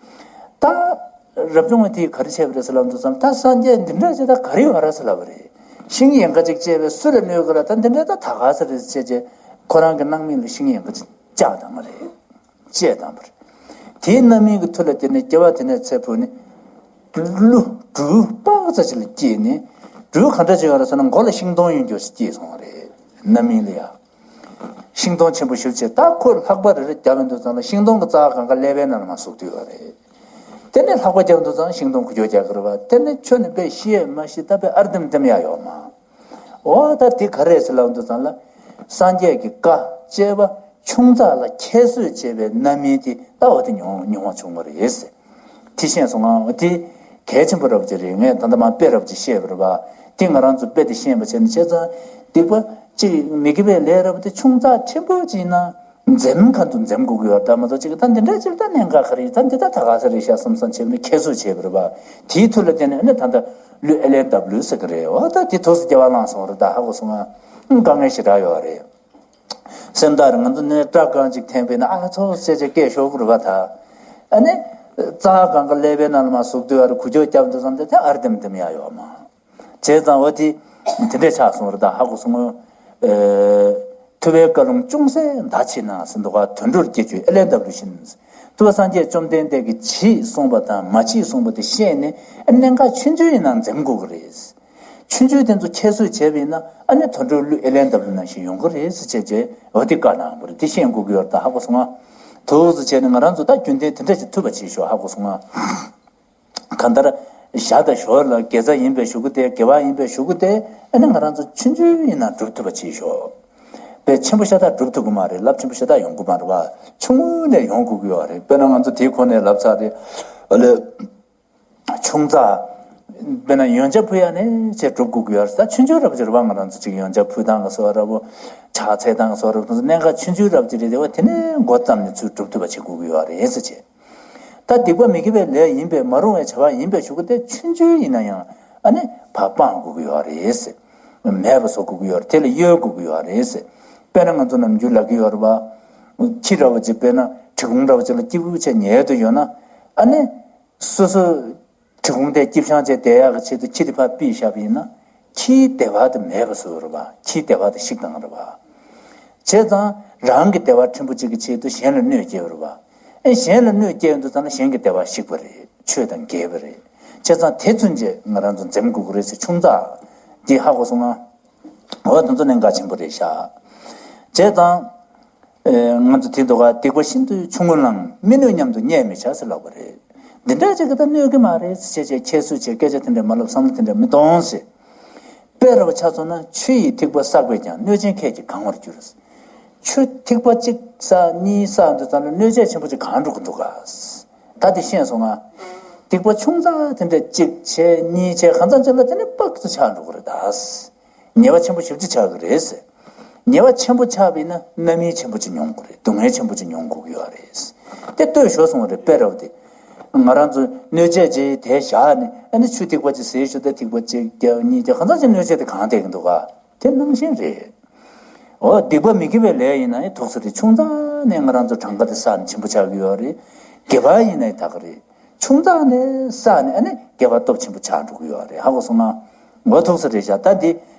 ད་རབ་བྱུང་བ་དེས་ག་རེ་བྱས་པ་རེད་ཟེར་ལབ་འདུག་ཙང་། ད་སངས་རྒྱས་འདི་འདྲ་བྱས་ད་ག་རེ་ཡོད་རེད་ཟེར་ལབ་པ་རེད། ཤིང་ཡན་ག་ཅིག་བཅད་པས་སུ་ལ་གནོད་གི་རེད། ད་འདི་འདྲ་ད་ད་ག་ཟེར་རེད་ཟེར་བྱས་བྱས། ཁོ་རང་གི་སྣང་མེད་ལ་ཤིང་ཡན་ག་ཅིག་བཅག་བཏང་བ་རེད། བཅད་བཏང་བ་རེད། དེའི་རྣམ་སྨིན་གྱི་མཐུ་ལ་བརྟེན་ནས་སྐྱེ་བ་དེ་ནས་ཚེ་འཕོས་ནས། ཀླུ་སྦྲུལ་དཔག་ཚད་ཅིག་ལ་སྐྱེས་ནས། སྦྲུལ་ག་འདྲ་ཅིག་ཡོང་རེད་ཟེར་ན། མགོ་ལ་ཤིང་སྡོང་ཡོད་རྒྱུ་ཞིག་སྐྱེས་སོང་བ་རེད། རྣམ་སྨིན་ལ་ཡ། ཤིང་སྡོང་ཆེན་པོ་ཞེ་པོ་ཅིག། ད་ཁོས་ལྷགས་པ་རེ་རེ་བརྒྱབ་ཡོང་དུས་ཙམ་ལ་ཤིང་སྡོང་གི་རྩ་སྒང་ག་ཀླད་པའི་ནང་ལ་མར་ཟུག་བསྡད་ཡོད་རེད། དེ་ནས་ལྷགས་པ་བརྒྱབ་དུས་ཙམ་ཤིང་སྡོང་འགུལ་སྐྱོད་རྒྱག་གི་རེད་པ། དེ་ནས་ཁྱོན་ནས་དཔེ་ཤི་ཡས་མ་ཤི། ད་དཔེ་ཨར་ལྡེམ་ལྡེམ་ཡ་ཡོད་མ། འོ་ད་དེ་ག་རེ་རེད་ཟེར་ལབ་དུས་ཙམ་ལ། སངས་རྒྱས་ཀྱི་བཀའ་བཅས་པ་ཆུང་ཙག་ལ་ཁྱད་གསོད་བྱེད་པའི་རྣམ་སྨིན་དེ། ད་འོ་དེ་མྱོང་མྱོང་བ་བྱུང་བ་རེད་ཟེར། དེ་ཤེས་སོང་ང་། འོ་དེ་གལ་ཆེན་པོ་འདྲ་པོ་ཅིག་རེད། ངས་ད་ལྟ་མར་དཔེ་འདྲ་པོ་ཅིག་བཤད་པ་རེད་པ། དེ་ང་རང་ཚོ་དཔེ་དེ་ཤེས་པ་བྱས་ནས། བྱས་ཙང་སྡིག་པ་ཅིག་མི་དགེ་བའི་ལས་རབ་དེ་ཆུང་ཙག་ཆེན་པོ་ཅིག་ཡིན་ན། འཛེམ་ཁ་དུ་འཛེམ་དགོས་ཀྱི་ཡོད་རེད། ད་མ་གཏོགས་ཅིག་ད་འདི་འདྲ་ཅིག་ད་གནད་འགག་ག་རེ་ཡིན། ད་འདི་ད་ད་ག་ས་རེད་ཤག་བསམ་བསམ་བྱས་ནས་ཁྱད་གསོད་བྱས་པ་རེད་པ། དེའི་མཐུ་ལ་བརྟེན་ནས་ཨ་ནི་ད་ལྟ་ཀླུ་ཨེ་ལན་ལྡབ་ཀླུ་ཟེར་གི་རེད། འོ་ད་དེ་ཐུགས་སུ་སྐྱེ་བ་བླངས་སོང་རེད། ད་ཧ་གོ་སོང་ང་། དཀའ་ངལ་ཞེ་དྲག་ཡོད་རེད། སེམས་ཐག་རིང་། ང་ཚོ་ནས་སྐྲ་རྐང་གཅིག་འཐེན་པས་ན་ཨ་ཚོ་ཟེར་བྱས་སྐད་ཤོར་གི་རེད་པ། ད་ཨ་ནི་རྩ་སྒང་ག་ཀླད་པའི་ནང་ལ་མར་ཟུག་བསྡད་ཡོད་རེད། འགུལ་སྐྱོད་བརྒྱབ་དུས་ཙམ་དེ་དེ་ཨར་ལྡེམ་ལྡེམ་ཡ་ཡོད་མ། བྱས་ཙང་འོ་དེ་དེ་འདྲས་ཆགས་སོང་རེད། ད་ཧ་གོ་སོང་ངོ་། ཨེ། ཐུབ་པའི་བཀའ་ལུང་ཅུང་ཟད་འདའ་བྱེད་ན་ཟེར་འདུག་ག། དུད་འགྲོར་སྐྱེ་རྒྱུ་ཨེ་ལན་ལྡབ་ཀླུ་བཞིན། ཐུབ་པ་སངས་རྒྱས་བཅོམ་ལྡན་འདས་ཀྱིས་བྱེད་གསུངས་པ་དང་མ་བྱེད་གསུངས་པ་དེ་ཤེས་ནས། ཨ་གནད་འགག་ཆུང་ཆུང་ཡིན་ན་འཛེམ་དགོས་ཀྱི་རེད། ཆུང་ཆུང་དེ་ཚོ་ཁྱད་གསོད་བྱས་པ་ཡིན་ན། ཨ་ནི་དུད་འགྲོ་ཀླུ་ཨེ་ལན་ལྡབ་ཀླུ་ནང་བཞིན་ཡོང་གི་རེད་ཟེར་བྱས་བྱས། འོ་དེ་བཀའ་གནང་བ་རེད། དེ་ཤེས་དགོས་ཀྱི་ཡོད་རེད། ད་ཧ་གོ་སོང་ང་། ཐུགས་སུ་བྱས་ནས་ང་རང་ཚོ་ད་རྒྱུན་ལྡན་དེ་འདྲ་ཞིག་ཐུབ་པ་བྱེད་ཤོག། ཧ་གོ་སོང་ང་། གང་ལྟར་ཞར་དང་ཞོར་ལ་དགེ་རྩ་ཡིན་པའི་གཞུག་གུ་དེ། དགེ་བ་ཡིན་པའི་གཞུག་གུ་དེ། ཨ་ནི་ང་རང་ཚོ་ཆུང་ཆུང་ཡིན་ན་སྒྲུབ་ཐུབ་པ་བྱེད་ཤོག། དཔེ་ཆེན་པོ་ཤ་སྟག་སྒྲུབ་ཐུབ་ཀྱི་མ་རེད། རླབས་ཆེན་པོ་ཤ་སྟག་ཡོང་གི་མ་རེད་པ། ཆུང་ངུ་ནས་ཡོང་དགོས་ཀྱི་ཡོད་རེད། དཔེར་ན་ང་ཚོ་དེའི་གོང་ནས་ལབ་ཚར་རེད། ཨ་ལས། ཆུང་ཙག། དཔེར་ན་ཡོན་ཆབ་ཕུལ་ཡ་ནས་བྱས་སྒྲུབ་དགོས་ཀྱི་ཡོད་རེད། ད་ཆུང་ཆུང་འདྲ་པོ་ཅིག་རེད་པ། ང་རང་ཚོ་ཅིག་ཡོན་ཆབ་ཕུལ་སྟངས་ཀྱི་བཟོ་འདྲ་པོ། ཕྱག་འཚལ་སྟངས་ཀྱི་བཟོ་འདྲ་པོ། གནད་འགག་ཆུང་ཆུང་འདྲ་པོ་ཅིག་རེད་དེ་བ། དེ་ནས་འགོ་བརྩམས་ནས་ཚུར་སྒྲུབ་ཐུབ་པ་བྱེད་དགོས་ཀྱི་ཡོད་རེད་ཟེར་བྱས། ད་སྡིག་པ་མི་དགེ་བའི་ལས་ཡིན་པས། མ་རུང་བའི་བྱ་བ་ཡིན་པའི་གཞུག་གུ་དེ་ཆུང་ཆུང་ཡིན་ན་ཡང་ཨ་ནི་ཕར་སྤང་དགོས་ཀྱི་ཡོད་རེད་ཟེར། མེད་པ་བཟོ་དགོས་ཀྱི་ཡོད་རེད། དེ་ལ་གཡོལ་དགོས་ཀྱི་ཡོད་རེད་ཟེར། དཔེར་ན་ང་ཚོ་ནམ་རྒྱུན་ལབ་ཀྱི་ཡོད་རེད་པ། ཁྱི་འདྲ་པོ་ཅིག་དཔེར་ན་གྲི་གུམ་འདྲ་པོ་ཅིག་ལ་སྐྱིད་པོ་བྱས་ཉལ་དུ་ཡོད་ན། ཨ་ནི་སོ་སོ་གྲི་གུམ་དེ་སྐྱིད་ཤང་བྱས་བསྡད་ཡག་གི་ཆེད་དུ་ཁྱི་དེ་ཕར་ཕུད་བཞག་པ་ཡིན་ན། ཁྱིའི་བདེ་བ་དེ་མེད་པ་བཟོས་རེད་པ། ཁྱིའི་བདེ་བ་དེ་བཤིག་བཏང་རེད་པ། བྱས་ཙང་རང་གི་བདེ་བ་ཕྲན་བུ་གཅིག་གི་ཆེད་དུ་གཞན་ལ་གནོད་སྐྱེལ་བ་རེད་པ། ཨེ་གཞན་ལ་གནོད་སྐྱེལ་ཡོང་དུས་ཙམ་ལ་གཞན་གྱི་བདེ་བ་བཤིག་པ་རེད། ཆོས་དང་འགལ་བ་རེད། བྱས་ཙང་དེ་ཚུན་ཆད་ང་རང་ཚོ་འཛེམ་དགོས་ཀྱི་རེད་ཟེར། ཆུང་ཙག་འདི་ཧ་གོ་སོང་ང་། འོ་དེ་ཚོ་གནད་འགག་ཆེན་པོ་རེད་ཤག། བྱས་ཙང་། ཨེ། ང་ཚོ་དེ་འདུག་ག། སྡིག་པ་ཤིན་ཏུ་ཆུང་ངུ་ལའང་། མི་གནོད་སྙམ་དུ་བརྙས་མི་བྱ་ཟེར་ལབ་པ་རེད། འདི་འདྲ་ཅིག་གིས་ད་གནོད་ཀྱི་མ་རེད་ཟེར་བྱས་བྱས། ཁྱད་གསོད་བྱས། སྐད་ཆ་དེ་འདྲ་མ་ལབ། བསམ་བློ་དེ་འདྲ་མི་གཏོང་ཟེར། དཔེ་འདྲ་པོ་ཆ་མཚོན་ན། ཆུ་ཡིས་ཐིགས་པ་བསགས་པས་ཀྱང་། གནོད་སྦྱིན་ཁྱེད་ཀྱིས་གང་བར་འགྱུར། ཆུ་ཐིགས་པ་གཅིག་བསགས་གཉིས་བསགས་དུས་ཙམ་ལ་གནོད་བྱེད་ཆེན་པོ་ཅིག་གང་འགྲོ་གི་འདུག་ག། ད་དེ་ཤེས་སོང་ང་། སྡིག་པ་ཆུང་ཙག་དེ་འདྲ་གཅིག་བྱས་གཉིས་བྱས་གང་ཙམ་ཅིག་ལ་དེ་ནི་དཔག་ཏུ་ཆགས་འགྲོ་གི་རེད་ད། ཉེས་པ་ཆེན་པོ་ཞེ་པོ་ཅིག་ཆགས་ཀྱི་རེད་ཟེར། ཉེས་པ་ཆེན་པོ་ཆགས་པ་ཡིན་ན་རྣམ་སྨིན་ཆེན་པོ་ཅིག་མྱོང་དགོས་རེད། སྡུག་བསྔལ་ཆེན་པོ་ཅིག་མྱོང་དགོས་ཀྱི་ཡོད་རེད། དེ་ལྟོས་ཤོར་སོང་བ་རེད། དཔེ་འདྲ་པོ་དེ། ང་རང་ཚོ་སྣོད་སྤྱད་ཅིག་དེ་བཞག་ནས་ཨ་ནི་ཆུ་ཐིགས་པ་ཅིག་ཟས་ཞོར་དུ་ཐིགས་པ་གཅིག་བརྒྱབ་གཉིས་བརྒྱབ་གང་ཚང་ཅིག་སྣོད་སྤྱད་དེ་གང་བསྡད་ཀྱི་འདུག་ག་དེ་ནང་བཞིན་རེད། འོ་སྡིག་པ་མི་དགེ་བའི་ལས་ཡིན་ན་ཡང་ཐུགས་སུ་རེད། ཆུང་ཙག་ནས་ང་རང་ཚོ་གྲངས་ཀ་དེ་བསགས་ནས་ཆེན་པོ་ཆགས་ཀྱི་ཡོད་རེད། དགེ་བ་ཡིན་ན་ཡང་ད་ག་རེད། ཆུང་ཙག་ནས་བསགས་ནས་ཨ་ནི་དགེ་བ་སྟོབས་ཆེན་པོ་ཆགས་འགྲོ་གི་ཡོད་རེད། ཧ་གོ་སོང་ང་། འོ་ཐུགས་སུ་རེད་བཞག་ད་འདི་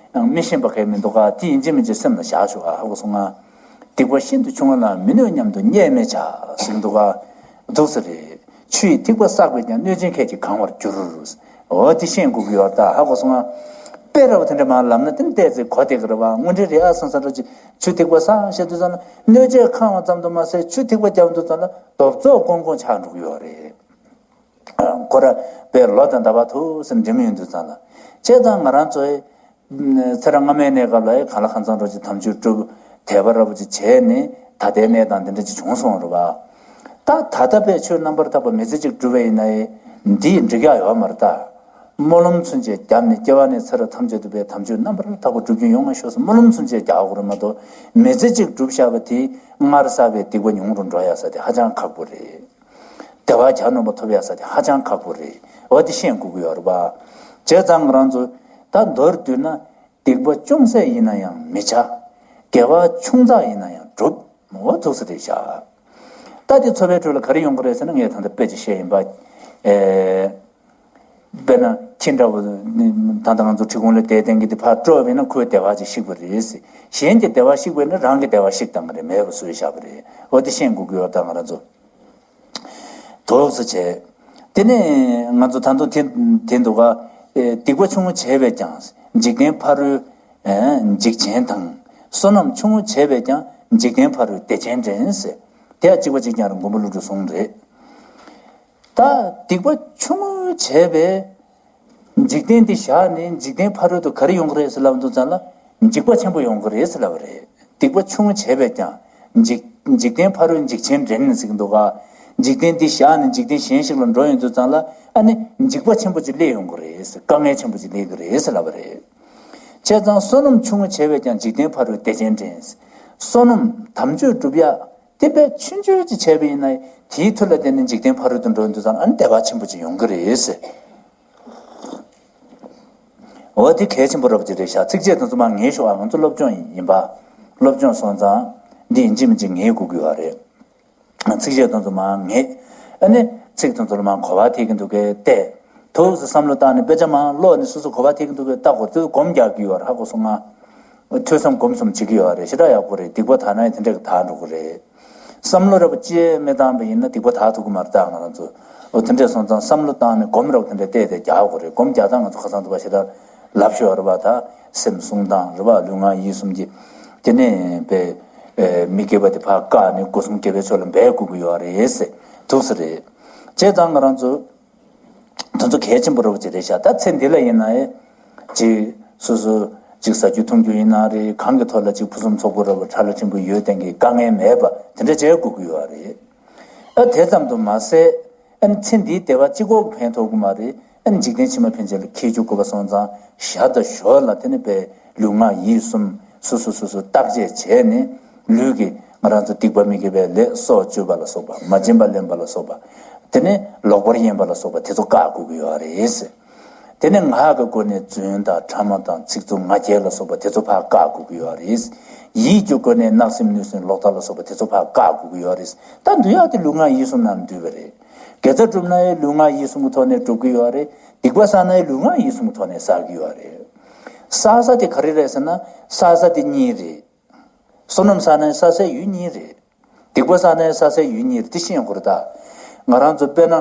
མི་ཤེས་པ་གང་མི་འདུག་ག་དེ་ཡིན་གཅིག་མིན་གཅིག་སེམས་ལ་བཞག་ཤོག་ཨ་ཧ་གོ་སོང་ང་། སྡིག་པ་ཤིན་ཏུ་ཆུང་བ་ལ་མི་གནོད་སྙམ་དུ་བརྙས་མི་བྱ་ཟེར་གྱི་འདུག་ག་འདུག་ས་རེད། ཆུ་ཡིས་ཐིགས་པ་བསགས་པས་ཀྱང་། གནོད་སྦྱིན་ཁྱེད་ཀྱིས་གང་བར་འགྱུར། འོ་དེ་ཤེས་དགོས་ཀྱི་ཡོད་ད་ཧ་གོ་སོང་ང་། དཔེ་ར་བ་དེ་འདྲ་མ་ལབ་ན་དེ་ནི་བལྟས་ཚེ་གོ་བདེ་གི་རེད་བ། དངོས་འབྲེལ་རེད་ཨ་སང་སང་འགྲོ་ཅིག་ཆུ་ཐིགས་པ་བསགས་བཤད་དུས་ཙམ་ལ་གནོད་བྱེད་ཁེངས་པ་ཙམ་དུ་མ་ཟད་ཆུ་ཐིགས་པ་བརྒྱབ་དུས་ཙམ་ལ་རྡོབ་ཙོག་ཀོང་ཀོང་ཆགས་འགྲོ་གི་ཡོད་རེད། ཁོ་ར་དཔེ་ལོ་དང་ཟླ་བ་ཐུག་སེ་འགྲིམ་ཡོང་དུས་ཙམ་ལ་བྱས་ཙང་ང་རང་ཚོའི་ཚེ་རབས་སྔ་མའི་གནས་སྐབས་ལ་ཡང་གང་ལ་གང་འཚམ་འགྲོ་ཅིག་དམ་ཆོས་སྒྲུབ་དད་པ་ར་བ་ཅིག་བྱས་ནས་ད་ལྟའི་གནས་སྟངས་འདི་འདྲ་ཅིག་བྱུང་སོང་རེད་བ། ད་ད་ལྟ་དཔེ་ཆོས་རྣམ་པར་དག་པ་མི་ཚེ་གཅིག་བསྒྲུབས་པ་ཡིན་ན་ཡང་འདིས་འགྲིག་ཡག་ཡོད་མ་རེད་ད། སྨོན་ལམ་ཚུན་ཆད་བརྒྱབ་ནས་སྐྱེ་བ་ནས་ཚེ་རབས་ཐམས་ཅད་དུ་དཔེ་དམ་ཆོས་རྣམ་པར་དག་པ་སྒྲུབ་རྒྱུ་ཡོང་བ་ཤོག་ཟེར་སྨོན་ལམ་ཚུན་ཆད་རྒྱག་དགོས་རེད་མ་གཏོགས་མི་ཚེ་གཅིག་བསྒྲུབས་བཞག་པ་དེས་སྔར་བསགས་པའི་སྡིག་པ་ཉུང་རུ་འགྲོ་ཡག་ས་དེ་ཧ་ཅང་ཁག་པོ་རེད། བདེ་བ་གྱ་ནོམ་པ་ཐོབ་ཡག་ས་དེ་ཧ་ཅང་ཁག་པོ་རེད། འོ་དེ་ཤེས་དགོས་ཀྱི་ཡོད་རེད་པ། བྱས་ཙང་ང་རང་ཚོ་ད་མདོར་བསྡུས་ན་སྡིག་པ་ཅུང་ཟད་ཡིན་ན་ཡང་མི་བྱ། དགེ་བ་ཆུང་ཙག་ཡིན་ན་ཡང་སྒྲུབ། འོ་ཐུགས་སུ་རེད་བཞག་ད་དེ་འཚོ་བའི་ཁྲོད་ལ་ག་རེ་ཡོང་གི་རེད་ཟེར་ན་ངས་ད་ལྟ་དཔེ་ཅིག་བཤད་ཡིན་པ། ཨེ། དཔེར་ན་ཁྱི་འདྲ་བོ་ད་ལྟ་ང་ཚོ་ཁྲི་ཁུང་ལ་བསྡད་བསྡད་མཁན་དེ་ཕར་དཀྲོལ་བ་ཡིན་ན་ཁོའི་བདེ་བ་ཅིག་བཤིག་པ་རེད་ཟེར། གཞན་གྱི་བདེ་བ་བཤིག་པ་ཡིན་ན་རང་གི་བདེ་བ་བཤིག་བཏང་གི་རེད། མེད་པ་བཟོས་བཞག་པ་རེད། འོ་དེ་ཤེས་དགོས་ཀྱི་ཡོད་ད་ང་རང་ཚོ། དོགས་སུ་བྱས། དེ་ནས་ང་ཚོ་ད་དུང་དེ་དེ་འདུག་ག་ཨེ། སྡིག་པ་ཆུང་ངུ་བྱས་པས་ཀྱང་འཇིག་རྟེན་ཕ་རོལ་ཨེ། འཇིགས་ཆེན་དང་། བསོད་ནམས་ཆུང་ངུ་བྱས་པས་ཀྱང་འཇིག་རྟེན་ཕ་རོལ་བདེ་ཆེན་འདྲེན་ཟེར། དེ་ཡང་གཅིག་པ་གཅིག་རྐྱང་རེད། མགོན་པོ་ཀླུ་སྒྲུབ་གསུངས་རེད། ད་སྡིག་པ་ཆུང་ངུ་བྱས་པས། འཇིག་རྟེན་འདི་བཞག་ནས་འཇིག་རྟེན་ཕ་རོལ་དུ་ག་རེ་ཡོང་གི་རེད་ཟེར་ལབ་དུས་ཙམ་ལ་འཇིགས་པ་ཆེན་པོ་ཡོང་གི་རེད་ཟེར་ལབ་པ་རེད། སྡིག་པ་ཆུང་ངུ་བྱས་པས་ཀྱང་འཇིག་འཇིག་རྟེན་ཕ་རོལ་འཇིགས་ཆེན་འདྲེན་ཟེར་གྱི་འདུག་ག་འཇིག་རྟེན་འདི་བཞག་ནས་འཇིག་རྟེན་གཞན་ཞིག་ལ་འགྲོ་ཡོང་དུས་ཙམ་ལ་ཨ་ནི་འཇིགས་པ་ཆེན་པོ་ཅིག་སླེབས་ཡོང་གི་རེད་ཟེར། དཀའ་ངལ་ཆེན་པོ་ཅིག་སླེབས་ཀྱི་རེད་ཟེར་ལབ་པ་རེད། བྱས་ཙང་བསོད་ནམས་ཆུང་ངུ་བྱས་པས་ཀྱང་འཇིག་རྟེན་ཕ་རོལ་བདེ་ཆེན་འདྲེན། བསོད་ནམས་དམ་ཆོས་སྒྲུབ་ཡ་དེ་དཔེ་ཆུང་ཆུང་ཅིག་བྱས་པ་ཡིན་ན་དེའི་མཐུ་ལ་བརྟེན་ནས་འཇིག་རྟེན་ཕ་རོལ་དུ་འགྲོ་ཡོང་དུས་ཙམ་ཨ་ནི་བདེ་བ་ཆེན་པོ་ཅིག་ཡོང་གི་རེད་ཟེར། འོ་དེ་གལ་ཆེན་པོ་རབ་ཅིག་རེད་ཤག་ཚིགས་བཅད་དེ་ཚོ་མར་ངེས་ཤོག་ཨ། ང་ཚོ་སློབ་སྦྱོང་ཡིན་པ། སློབ་སྦྱོང་སོང་ཙང་འདི་ཡིན་གཅིག་མིན་གཅིག་ངེས་དགོས་ཀྱི་ཡོད་རེད། ཚིགས་བཅད་དེ་ཚོ་མར་ངེས། ཨ་ནི་ཚིག་དེ་ཚོ་ལ་མར་གོ་བ་ཐེབས་ཀྱི་འདུག་གས་བལྟས། ཐུགས་སུ་བསམ་བློ་བཏང་ནས་དཔེ་ཆ་མར་ཀློག་ནས་སོ་སོ་གོ་བ་ཐེབས་ཀྱི་འདུག་གས་བལྟ་དགོས། དེ་སྒོམ་རྒྱག་གི་ཡོད་རེད། ཧ་གོ་སོང་ང་། ཐོས་བསམ་སྒོམ་གསུམ་བྱེད་ཀྱི་ཡོད་རེད། ཞེ་དྲག་ཡག་པོ་རེད། སྡིག་པ་དག་ན་ཡང་དེ་འདྲ་གི་དག་འགྲོ་གི་རེད། བསམ་བློ་རེ་བ་ཅི་མི་བཏང་བ་ཡིན་ན་སྡིག་པ་དག་ཐུབ་ཀྱི་མ་རེད། ད་ང་རང་ཚོ་འོ་དེ་འདྲས་སོང་ཙང་བསམ་བློ་བཏང་ནས་སྒོམ་རེ་བ་དེ་འདྲས་བལྟས་ཏེ་རྒྱག་དགོས་རེད། སྒོམ་རྒྱག་སྟངས་ང་ཚོ་ཁ་སང་དུ་བ་ཞེ་དྲག་ལབ་ཤོར་བ་རེད་བ། ད་སེམས་བསྲུང་སྟངས་རེད་བ། ལུས་ངག་ཡིད་གསུམ་གྱི་དེ་ནས་པའི་མི་དགེ་བ་དེ་ཕར་བཀག་ནས་སྒོ་གསུམ་དགེ་བའི་ཕྱོགས་ལ་འབད་དགོས་ཀྱི་ཡོད་རེད་ཟེར་འདུག་ས་རེད། བྱས་ཙང་ང་རང་ཚོ། དེ་ཚོ་གལ་ཆེན་པོ་རེད་པ་ཅིག་རེད་ཤག་ད་ཚེ་འདི་ལ་ཡིན་ན་ཡང་ཅིག་སོ་སོ་ཅིག་ཟ་རྒྱུ་འཐུང་རྒྱུ་ཡིན་ན་རེད། གང་གི་ཐོག་ལ་ཅིག་ཕུན་སུམ་ཚོགས་པོ་རེད་པ། ཁྲ་ལ་ཆེན་པོ་ཡོད་བསྟན་གྱི་དཀའ་ངལ་མེད་པ་དེ་འདྲ་བྱེད་དགོས་ཀྱི་ཡོད་རེད། ཨ་དེ་ཙམ་དུ་མ་ཟད་ཨ་ནི་ཚེ་འདིའི་བདེ་བ་གཅིག་པོ་གིས་ཕན་ཐོགས་ཀྱི་མ་རེད། ཨ་ནི་འཇིག་རྟེན་ཕྱི་མ་ཕན་ཆད་ལ་འཁྱེར་འཇུག་དགོས་པ་སོང་ཙང་ཞར་དང་ཞོར་ལ་དེ་ནི་པའི་ལུས་ངག་ཡིད་གསུམ་སོ་སོ་སོ་སོ་བརྟག་དཔྱད་བྱས་ནས་ལུས་ཀྱི་ང་རང་ཚོ་སྡིག་པ་མི་དགེ་བའི་ལས་སྲོག་གཅོད་པ་ལ་སོགས་པ། མ་བྱིན་པ་ལེན་པ་ལ་སོགས་པ། དེ་ནས་ལོག་པར་གཡེམ་པ་ལ་སོགས་པ་དེ་ཚོ་བཀག་དགོས་ཀྱི་ཡོད་རེད། དེ་ནས་ངག་གི་སྒོ་ནས་རྫུན་དང་ཕྲ་མ་དང་ཚིག་རྩུབ་ང་རྒྱལ་ལ་སོགས་པ་དེ་ཚོ་ཕར་བཀག་དགོས་ཀྱི་ཡོད་རེད། ཡིད་ཀྱི་སྒོ་ནས་བརྣབ་སེམས་གནོད་སེམས་ལོག་ལྟ་ལ་སོགས་པ་དེ་ཚོ་ཕར་བཀག་དགོས་ཀྱི་ཡོད་རེད། ད་འདུལ་ཡག་དེ་ལུས་ངག་ཡིད་གསུམ་ནང་འདུས་པ་རེད། དགེ་རྩ་སྒྲུབ་ན་ཡང་ལུས་ངག་ཡིད་གསུམ་གྱི་ཐོག་ནས་སྒྲུབ་ཀྱི་ཡོད་རེད། སྡིག་པ་བསགས་ན་ཡང་ལུས་ངག་ཡིད་གསུམ་གྱི་ཐོག་ནས་བསགས་ཀྱི་ཡོད་རེད། བསགས་ས་དེ་ག་རེ་རེད་ཟེར་ན་བསགས་ས་དེ་གཉིས་རེད། བསོད་ནམས་བསགས་ན་ཡང་བསགས་སའི་ཡུལ་གཉིས་རེད། སྡིག་པ་བསགས་ན་ཡང་བསགས་སའི་ཡུལ་གཉིས་རེད། དེ་ཤེས་དགོས་རེད་ད། ང་རང་ཚོ་དཔེར་ན།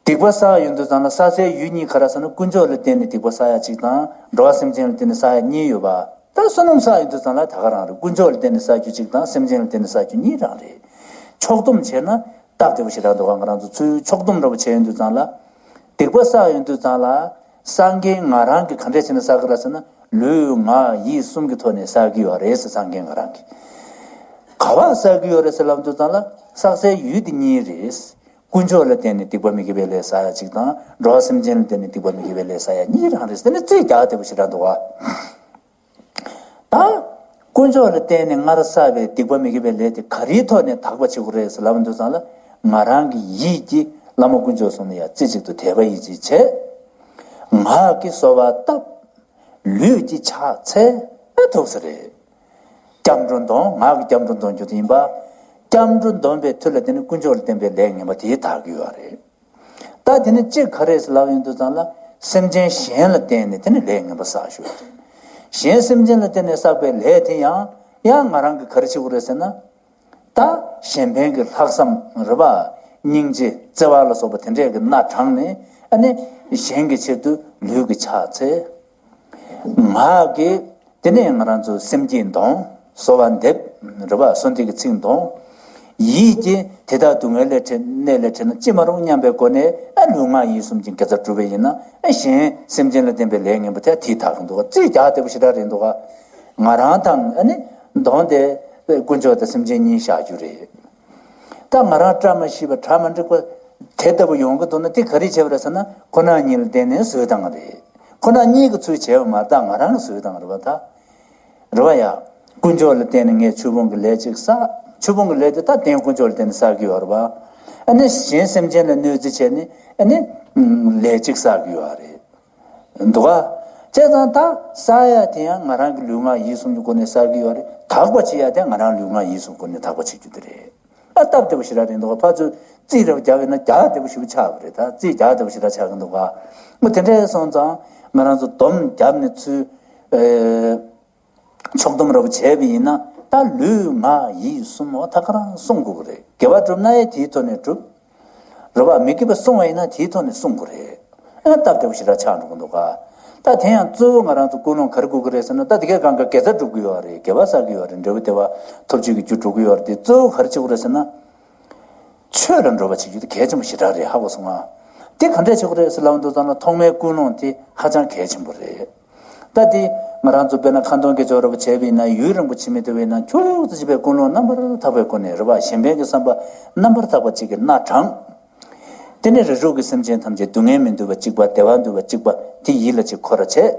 སྡིག་པ་བསགས་ཡོང་དུས་ཙམ་ལ་བསགས་སའི་ཡུལ་གཉིས་ག་རེ་ཟེར་ན་ཀུན་སྤྱོད་ལ་བརྟེན་ནས་སྡིག་པ་བསགས་ཡ་གཅིག་དང་། འགྲོ་བ་སེམས་ཅན་ལ་བརྟེན་ནས་བསགས་ཡ་གཉིས་ཡོད་པ། ད་བསོད་ནམས་བསགས་ཡོང་དུས་ཙམ་ལ་ད་ག་རང་རེད། ཀུན་སྤྱོད་ལ་བརྟེན་ནས་བསགས་རྒྱུ་གཅིག་དང་སེམས་ཅན་ལ་བརྟེན་ནས་བསགས་རྒྱུ་གཉིས་རང་རེད། ཕྱོགས་བསྡོམས་བྱས་ན་སྟབས་བདེ་པོ་ཞེ་དྲག་འདུག་ག་ང་རང་ཚོ་ཚུར་ཕྱོགས་བསྡོམས་འདྲ་པོ་བྱས་ཡོང་དུས་ཙམ་ལ། སྡིག་པ་བསགས་ཡོང་དུས་ཙམ་ལ། སངས་རྒྱས་ང་རང་གིས་ག་འདྲས་བྱས་ནས་བསགས་ཀྱི་རེད་ཟེར་ན་ལུས་ངག་ཡིད་གསུམ་གྱི་ཐོག་ནས་བསགས་ཀྱི་ཡོད་རེད་ཟེར། སངས་རྒྱས་ང་རང་གིས། ག་པར་བསགས་ཀྱི་ཡོད་རེད་ཟེར་ལབ་དུས་ཙམ་ལ་བསགས་སའི་ཡུལ་དེ་གཉིས་རེད། ཀུན་སྤྱོད་ལ་བརྟེན་ནས་སྡིག་པ་མི་དགེ་བའི་ལས་བསགས་ཡ་གཅིག་དང་། འགྲོ་བ་སེམས་ཅན་ལ་བརྟེན་ནས་སྡིག་པ་མི་དགེ་བའི་ལས་བསགས་ཡ་གཉིས་རང་རེད་ཟེར་ནས་རྩིས་རྒྱག་བདེ་པོ་ཞེ་དྲག་འདུག་ག་ད། དཀོན་མཆོག་ལ་བརྟེན་ནས་སྔར་བསགས་པའི་སྡིག་པ་མི་དགེ་བའི་ལས་དེ་ག་རེའི་ཐོག་ནས་དག་པ་བྱེད་དགོས་རེད་ཟེར་ལབ་འདུག་ཙང་ལ། ང་རང་གི་ཡིད་ཀྱི་ བླ་མ་དཀོན་མཆོག་གསུམ་ལ་ཡང་རྩེ་གཅིག་ཏུ་དད་པ་ཡིད་ཆེས་བྱས། ངག་གིས་གསོལ་བ་བཏབ། ལུས་ཀྱིས་ཕྱག་འཚལ། ཐུགས་སུ་རེད། སྐྱབས་འགྲོ་འདོན། ངག་གི་སྐྱབས་འགྲོ་འདོན་རྒྱུ་དེ་ཡིན་པ། སྐྱབས་འགྲོ་འདོན་པའི་མཐུ་ལ་བརྟེན་ནས་དཀོན་མཆོག་ལ་བརྟེན་པའི་ལས་ངན་པ་དེ་དག་གི་ཡོད་རེད། ད་དེ་ནི་གཅིག་ག་རེ་ཟེར་ལབ་ཡོང་དུས་ཙང་ལ། སེམས་ཅན་གཞན་ལ་བརྟེན་ནས་དེ་ནི་ལས་ངན་པ་བསགས་ཞུ་བ་རེད། གཞན་སེམས་ཅན་ལ་བརྟེན་ནས་བསགས་པའི་ལས་དེ་ཡང་ཡང་ང་རང་གིས་ག་རེ་བྱེད་དགོས་རེད་ཟེར་ན། ད་གཞན་ཕན་གྱི་ལྷག་བསམ་རེད་པ། སྙིང་རྗེ་བརྩེ་བ་ལ་སོགས་པ་དེ་འདྲས་ཀྱི་སྣ་དྲངས་ནས། ཨ་ནི་གཞན་གྱི་ཆེད་དུ་ལུས་ཀྱིས་ཕྱག་འཚལ། ངག་གིས་དེ་ནས་ང་རང་ཚོ་སེམས་བསྐྱེད་འདོན། གསོལ་བ་འདེབས་རེད་པ། གསོལ་འདེབས་ཀྱི་ཚིག་འདོན། ཡིད་ཀྱིས་དེ་དག་སྡུག་བསྔལ་ལས་བྲལ། གནས་ལས་བྲལ་ན་ཅི་མ་རུང་སྙམ་པའི་སྒོ་ནས། ཨ་ལུས་ངག་ཡིད་གསུམ་གྱི་དགེ་རྩ་བསྒྲུབས་པ་ཡིན་ན། ཨ་གཞན་སེམས་ཅན་ལ་བརྟེན་པའི་ལས་ངན་པ་དེ་དེ་དག་གི་འདུག་ག་རྩིས་རྒྱག་བདེ་པོ་ཞེ་དྲག་རེད་འདུག་ག་ང་རང་དང་ཨ་ནི་གདོང་དེ་དཀོན་མཆོག་དང་སེམས་ཅན་གཉིས་བཞག་རྒྱུ་རེད། ད་ང་རང་བཀྲ་མ་ཤིས་པ་གྲ་མ་འགྲིག་པ་དེ་ལྟ་བུ་ཡོང་གི་འདུག་ན། དེ་ག་རེ་བྱས་པ་རེད་ཟེར་ན། ཁོ་ན་ཉིད་ལ་བརྟེན་ནས་བཟོས་བཏང་བ་རེད། ཁོ་ན་ཉིད་ཀྱི་ཚུལ་བྱས་པ་མ་རེད། ད་ང་རང་གིས་བཟོས་བཏང་བ་རེད་པ། ད་རེད་པ་ཡ། དཀོན་མཆོག་ལ་བརྟེན་ནས་ངས་ཆོས་སྤོང་གི་ལས་གཅིག་བསགས། ཆོས་སྤོང་གི་ལས་དེ་ད་རྟེན་དཀོན་མཆོག་ལ་བརྟེན་ནས་བསགས་ཀྱི་ཡོད་རེད་པ། ཨ་ནི་གཞན་སེམས་ཅན་ལ་གནོད་འཚེ་བྱས་ནས། ཨ་ནི་ལས་གཅིག་བསགས་ཀྱི་ཡོད་རེད། འདུག་ག་བྱས་ཙང་ད་བསགས་ཡ་དེ་ཡང་ང་རང་གི་ལུས་ངག་ཡིད་གསུམ་གྱི་སྒོ་ནས་བསགས་ཀྱི་ཡོད་རེད། དག་པ་བྱེད་ཡ་དེ་ང་རང་ལུས་ངག་ཡིད་གསུམ་སྒོ་ནས་དག་པ་བྱེད་རྒྱུ་དེ་རེད། ཨ་སྟབས་བདེ་པོ་ཞེ་དྲག་རེད་འདུག་ག་ཕར་ཚུར་རྩིས་རེ་བ་རྒྱག་ཡོད་ན་རྒྱག་བདེ་པོ་ཞེ་པོ་ཆགས་པ་རེད། ད་རྩིས་རྒྱག་བདེ་པོ་ཞེ་དྲག་ཆགས་ཀྱི་འདུག་ག་ཨོ་དེ་འདྲ་སོང་ཙང་ང་རང་ཚོ་སྡོམ་བརྒྱབ་ནས་ཚུར། ཨེ། ཕྱོགས་སྡོམ་རེ་བ་བྱས་པ་ཡིན་ན། ད་ལུས་ངག་ཡིད་གསུམ་འོ་ད་ག་རང་བསྲུང་དགོས་ཀྱི་རེད། དགེ་བ་བསྒྲུབ་ན་ཡང་དེའི་ཐོག་ནས་བསྒྲུབ། རེད་པ། མི་དགེ་བ་བསྲུང་བ་ཡིན་ན་དེའི་ཐོག་ནས་བསྲུང་དགོས་རེད། ཨ་སྟབས་བདེ་པོ་ཞེ་དྲག་ཆགས་འགྲོ་གི་འདུག་ག་ད་དེ་ཡང་གཙོ་བོ་ང་རང་ཚོ་ཀུན་སློང་ག་རེ་དགོས་ཀྱི་རེད་ཟེར་ན། ད་དེ་གའི་སྒང་ག་དགེ་རྩ་སྒྲུབ་ཀྱི་ཡོད་རེད། དགེ་བ་བསགས་ཀྱི་ཡོད་རེད། འབྲས་བུ་བདེ་བ་ཐོབ་བྱེད་ཀྱི་རྒྱུ་སྒྲུབ་ཀྱི་ཡོད་རེད། དེ་གཙོ་བོ་ག་རེ་བྱེད་དགོས་རེད་ཟེར་ན། ཆོས་ལ་འགྲོ་བ་བྱེད་རྒྱུ་དེ་གལ་ཆེན་པོ་ཞེ་དྲག་རེད། ཧ་གོ་སོང་ང་། དེ་ག་འདྲས་བྱེད་དགོས་རེད་ཟེར་ལབ་འདུག་ཙང་ལ། ཐོག་མའི་ཀུན་སློང་དེ་ཧ་ཅང་གལ་ཆེན་པོ་རེད། ད་དེ་ང་རང་ཚོ་དཔེར་ན་ཁ་འདོན་དགེ་སྦྱོར་རེ་བ་བྱས་པ་ཡིན་ན། ཡུན་རིང་པོ་བྱེད་མི་ཐུབ་པ་ཡིན་ན། ཁྱུག་ཙམ་བྱས་པའི་ཀུན་སློང་རྣམ་པར་དག་པའི་སྒོ་ནས། རེད་པ། གཞན་ཕན་གྱི་བསམ་པ་རྣམ་པར་དག་པ་གཅིག་གིས་སྣ་དྲངས། དེ་ནས་རིགས་དྲུག་གི་སེམས་ཅན་ཐམས་ཅད་སྡུག་བསྔལ་མི་འདོད་པ་གཅིག་པ། བདེ་བ་འདོད་པ་གཅིག་པ་དེ་ཡིད་ལ་ཅིག་འཁོར་ར་བྱས།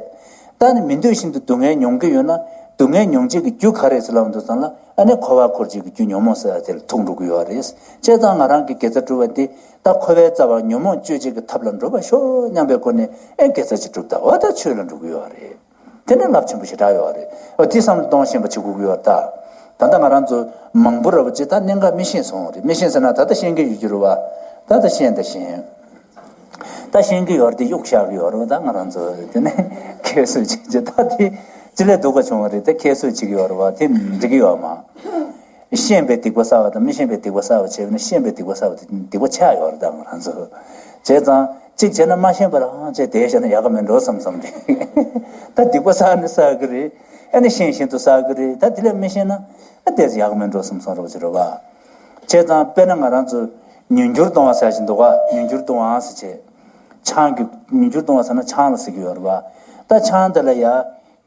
ད་ནི་མི་འདོད་བཞིན་དུ་སྡུག་བསྔལ་མྱོང་གི་ཡོད་ན། སྡུག་བསྔལ་མྱོང་བྱེད་ཀྱི་རྒྱུ་ག་རེ་ཟེར་ལབ་འདུག་ཙང་ལ། ཨ་ནི་འཁོར་བ་འཁོར་བྱེད་ཀྱི་རྒྱུ་ཉོན་མོངས་ཟེར་བ་དེ་ལ་ཐུག་འགྲོ་གི་ཡོད་རེད། བྱས་ཙང་ང་རང་གིས་དགེ་རྩ་སྒྲུབ་པ་འདི་ད་འཁོར་བའི་རྩ་བ་ཉོན་མོངས་གཅོད་བྱེད་ཀྱི་ཐབས་ལ་འགྲོ་བར་ཤོག་སྙམ་པའི་སྒོ་ནས། ཨེ་དགེ་རྩ་ཅིག་སྒྲུབ། ད་འོ་ད་ཆོས་ལ་འགྲོ་གི་ཡོད་རེད། དེ་ནི་རླབས་ཆེན་པོ་ཞེ་དྲག་ཡོད་རེད། འོ་དེ་བསམ་བློ་གཏོང་ཤེས་པ་བྱེད་དགོས་ཀྱི་ཡོད་རེད། ད་ད་ལྟ་ང་རང་ཚོ་མང་པོ་རེ་བ་ཅིག་ད་གནད་འགག་མི་ཤེས་སོང་རེད། མི་ཤེས་ཟེར་ན་ད་ལྟ་ཤེས་ཀྱི་ཡོད་རྒྱུ་རེད་པ། ད་ལྟ་ཤེས་ད་ཤེས། ད་ཤེས་ཀྱི་ཡོད་རེད། དེ་གཡུག་བཞག་གི་ཡོད་རེད་པ། ད་ང་རང་ཚོ་དེ་ནས་ཁྱད་གསོད་བྱེད་ཀྱི། ད་དེ་ཅི་ལས་སྡུག་པ་བྱུང་བ་རེད། ད་ཁྱད་གསོད་བྱེད་ཀྱི་ཡོད་རེད་པ། དེ་འགྲིག་གི་ཡོད་མ། ཤེས་པའི་སྡིག་པ་བསགས་པ་དང་མི་ཤེས་པའི་སྡིག་པ་བསགས་པ་བྱས་པ་ན། ཤེས་པའི་སྡིག་པ་བསགས་པ་དེ་སྡིག་པ་ཆགས་ཡོད་རེད། ད་ང་རང་ཚོ་བྱས་ཙང་གཅིག་བྱས་ན་མ་ཤེས་པ་རང་བྱས་བསྡད་བཞག་ན་ཡག་ག་མེད་འགྲོ་བསམ་བསམ་རེད། ད་སྡིག་པ་བསགས་ནི་བསགས་ཀྱི་རེད། ཨ་ནི་ཤེས་བཞིན་དུ་བསགས་ཀྱི་རེད། ད་དེ་ལས་མི་ཤེས་ན་ཨ་དེ་ཡག་ག་མེད་འགྲོ་བསམ་བསམ་རེད་པ། བྱས་ཙང་དཔེར་ན་ང་རང་ཚོ་མྱུར་འགྱུར་གཏོང་བ་ཟེར་བཞིན་འདུག་ག་མྱུར་འགྱུར་གཏོང་བ་ཟེར་བྱས། ཆང་གི་མྱུར་འགྱུར་གཏོང་བ་ཟེར་ན་ཆང་ལ་ཟེར་གྱི་ཡོད་རེད་པ། ད་ཆང་དེ་ལ་ཡ།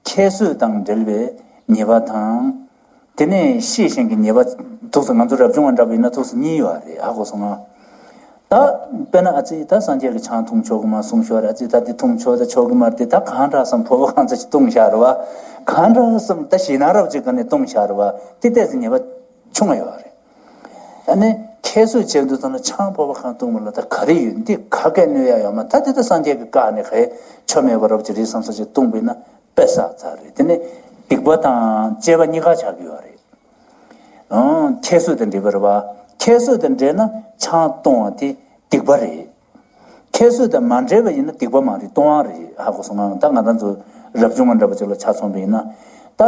ཁྱད་གསོད་དང་འབྲེལ་བའི་ཉེས་པ་དང་། དེ་ནས་ཤེས་བཞིན་གྱི་ཉེས་པ། ཐུགས་སུ་ང་ཚོ་རབ་བྱུང་བ་འདྲ་པོ་ཡིན་ན་ཐུགས་སུ་གཉིས་ཡོད་རེད། ཧ་གོ་སོང་ང་། ད་དཔེར་ན་ཨ་ཙི་ད་སངས་རྒྱས་ཀྱིས་ཆང་འཐུང་ཆོག་གི་མ་གསུངས་ཤོག་རེད། ཨ་ཙི་ད་འདི་འཐུང་ཆོག་ད་ཆོག་གི་མ་རེད། ད་གང་འདྲ་བསམ་ཕོར་པ་གང་ཚ་ཞིག་བཏུང་བཞག་རེད་པ། གང་འདྲ་བསམ་ད་ཞེད་སྣང་རབ་ཅིག་ག་ནས་བཏུང་བཞག་རེད་པ། དེ་ལྟས་སུ་ཉེས་པ་ཆུང་ང་ཡོད་རེད། ཨ་ནི་ཁྱད་གསོད་བྱས་འདུག་ཙང་ན་ཆང་ཕོར་པ་གང་བཏུང་བ་ལ་ད་ག་རེ་ཡོད། འདི་ག་གས་གནོད་ཡ་ཡོད་མ། ད་འདི་ད་སངས་རྒྱས་ཀྱིས་བཀག་ནས་ག་ཡེ་ཆོ་མེད་པ་རབ་ཅིག་རེད་བསམ་ས་ཅིག་བཏུང་བས་ན། དཔེ་བསགས་ཚར་རེད། དེ་ནི་སྡིག་པ་དང་བཅས་པ་གཉིས་ཀ་ཆགས་ཀྱི་ཡོད་རེད། ཨང་། ཁྱད་གསོད་དང་འདྲེས་པ་རེད་པ། ཁྱད་གསོད་དང་འདྲེས་ན་ཆང་བཏུང་བ་དེ་སྡིག་པ་རེད། ཁྱད་གསོད་དང་མ་འདྲེས་པ་ཡིན་ན་སྡིག་པ་མ་རེད། བཏུང་བ་རེད། ཧ་གོ་སོང་ང་། ད་ང་རང་ཚོ་རབ་བྱུང་བ་འདྲ་པོ་ཅིག་ལ་ཆ་མཚོན་པ་ཡིན་ན། ད་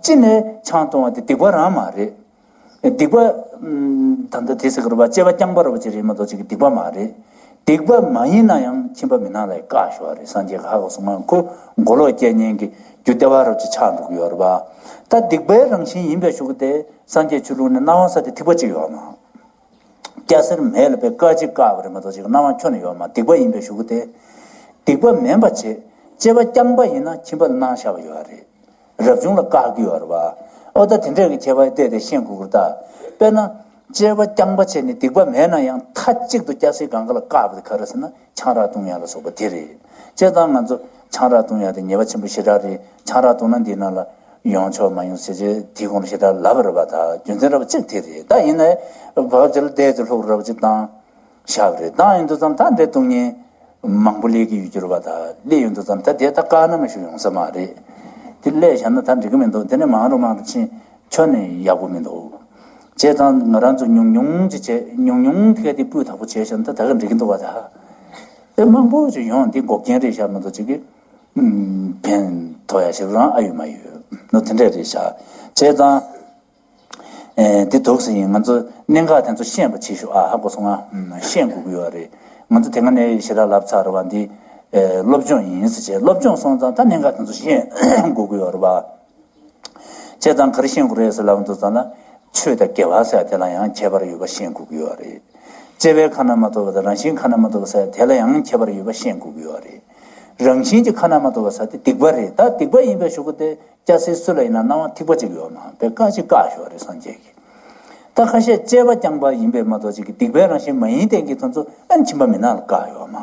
ཅི་ནས་ཆང་བཏུང་བ་དེ་སྡིག་པ་རང་མ་རེད། སྡིག་པ། ཨམ། ད་ལྟ་དེ་ཟེར་གི་རེད་པ། སྤྱོད་པ་རྐྱང་པ་རེད་པ་ཅིག་རེད་མ་གཏོགས་ཅིག་གི་སྡིག་པ་མ་རེད། སྡིག་པ་མ་ཡིན་ན་ཡང་ཁྱིམ་པ་མི་ནག་ལ་བཀག་ཞོག་རེད། སངས་རྒྱས་ཀྱིས་ཧ་གོ་སོང་ང་། ཁོ་མགོ་ལོག་སྐྱེ་གཉེན་གྱི་རྒྱུ་སྟེར་བ་རབ་ཅིག་ཆགས་འགྲོ་གི་ཡོད་རེད་པ། ད་སྡིག་པའི་རང་བཞིན་ཡིན་པའི་གཞུག་གུ་དེ་སངས་རྒྱས་ཆོས་ལུགས་ནས་གནང་བ་ས་དེ་ཐིགས་པ་གཅིག་ཡོད་མ། སྐྱ་སེར་མེད་ལ་པའི་བཀག་ཅིག་བཀག་པ་རེད་མ་གཏོགས་ཅིག་གནང་བ་ཁྱོན་ནས་ཡོད་མ། སྡིག་པ་ཡིན་པའི་གཞུག་གུ་དེ། སྡིག་པ་མིན་པ་བྱེད། སྤྱོད་པ་རྐྱང་པ་ཡིན་ན་ཁྱིམ་པ་ལ་གནང་བཞག་པ་ཡོད་རེད། རབ་བྱུང་ལ་བཀག་གི་ཡོད་རེད་པ། ཨོ་ད་དེ་འདྲས་ཀྱི་ཁྱད་པར་བལྟས་ཏེ་ཤེས་དགོས་ཀྱི་རེད་ད། དཔེར་ན། སྤྱོད་པ་རྐྱང་པ་བྱས་ནས་སྡིག་པ་མེད་ན་ཡང་མཐའ་གཅིག་ཏུ་སྐྱ་སེར་གང་ག་ལ་བཀག་པ་དེ་ག་རེ་ཟེར་ན་ཆང་རག་བཏུང་ཡ་ལ་སོགས་པ་དེ་རེད། བྱས་ཙང་ང་ཚོ་ཆང་རག་བཏུང་ཡ་དེ་ཉེས་པ་ཆེན་པོ་ཞེ་དྲག་རེད། ཆང་རག་བཏུང་ན་འདི་ནང་ལ་ཡོང་ཆོག་མ་ཡོང་ཟེར་བྱས་དེའི་སྐོར་ཞེ་དྲག་ལབ་པ་རེད་པ། ད་རྒྱུ་མཚན་རེད་པ་གཅིག་དེ་རེད། ད་ཡིན་ནའི་བག་ཅིག་ལ་བལྟས་ཏེ་ལྷུག་རེད་པ་གཅིག་དང་། བཞག་པ་རེད། བཏང་ཡོང་དུས་ཙམ་ད་འདྲེ་གཏོང་མཁན་མང་པོ་སླེབས་ཀྱི་ཡོད་རྒྱུ་རེད་པ། ད་སླེབས་ཡོང་དུས་ཙམ་ད་དེ་ད་བཀག་ན་མ་ཞུ་ཡོང་ས་མ་རེད། དེ་སླེབས་བཞག་ན་ད་འགྲིག་གི་མི་འདུག་དེ་ནས་མང་རུ་མང་རུ་ཕྱིན་ཁྱོན་ནས་ཡག་པོ་མི་འདུག་བྱས་ཙང་ང་རང་ཚོ་ཉུང་ཉུང་ཅིག་བྱས། ཉུང་ཉུང་དེ་ག་དེ་སྤུས་དག་པོ་བྱས་བཞག་ན་ད་ད་ག་འགྲིག་གི་འདུག་པ། ད་དེ་མང་པོ་ཅིག་ཡོང་། འདི་འགོག་རྐྱེན་རེད་བཞག་མ་གཏོགས་ཅིག་གི་ཕན་ཐོགས་ཡ་ཞིག་རང་ཨ་ཡོད་མ་ཡོད་ནོ་དེ་འདྲས་རེད་བཞག་བྱས་ཙང་། ཨེ། འདི་འདུག་སེ་ཡིན། ང་ཚོ་གནད་འགག་དེ་ཚོ་ཤེས་པ་བྱེད་ཤོག་ཨ། ཧ་གོ་སོང་ང་། ཤེས་དགོས་ཀྱི་ཡོད་རེད། ང་ཚོ་དེ་སྔ་ནས་ཞེ་དྲག་ལབ་ཚར་བ་འདི། ཨེ། སློབ་སྦྱོང་ཡིན་ཟེར་བྱས། སློབ་སྦྱོང་སོང་ཙང་ད་གནད་འགག་དེ་ཚོ་ཤེས་དགོས་ཀྱི་ཡོད་རེད་པ། བྱས་ཙང་ག་རེ་ཤེས་དགོས་རེད་ཟེར་ལབ་འདུག་ཙང་ལ། ཆོས་དང་དགེ་བ་ཟེར་དེ་ལ་ཡང་ཁྱད་པར་ཡོད་པ་ཤེས་དགོས་ཀྱི་ཡོད་རེད། སྐྱེ་བའི་ཁ་ན་མ་ཐོ་བ་དང་རང་བཞིན་ཁ་ན་མ་ཐོ་བ་ཟེར་དེ་ལ་ཡང་ཁྱད་པར་ཡོད་པ་ཤེས་དགོས་ཀྱི་ཡོད་རེད། རང་བཞིན་གྱི་ཁ་ན་མ་ཐོ་བ་ཟེར་དེ་སྡིག་པ་རེད། ད་སྡིག་པ་ཡིན་པའི་གཞུག་གུ་དེ། སྐྱ་སེར་སུ་ལ་ཡིན་ན་སྣང་བ་ཐིགས་པ་གཅིག་ཡོད་མ་པས་བཀག་ཅིག་བཀག་ཞོར་རེད་སངས་རྒྱས་ཀྱིས། ད་ཁ་ཤས་དཔྱད་པ་རྐྱང་པ་ཡིན་པས་མ་གཏོགས་ཅིག་གི་སྡིག་པའི་རང་བཞིན་མ་ཡིན་བསྟན་གྱི་དོན་ཚོ་ཨན་ཁྱིམ་པ་མི་ནག་ལ་བཀག་ཡོད་མ།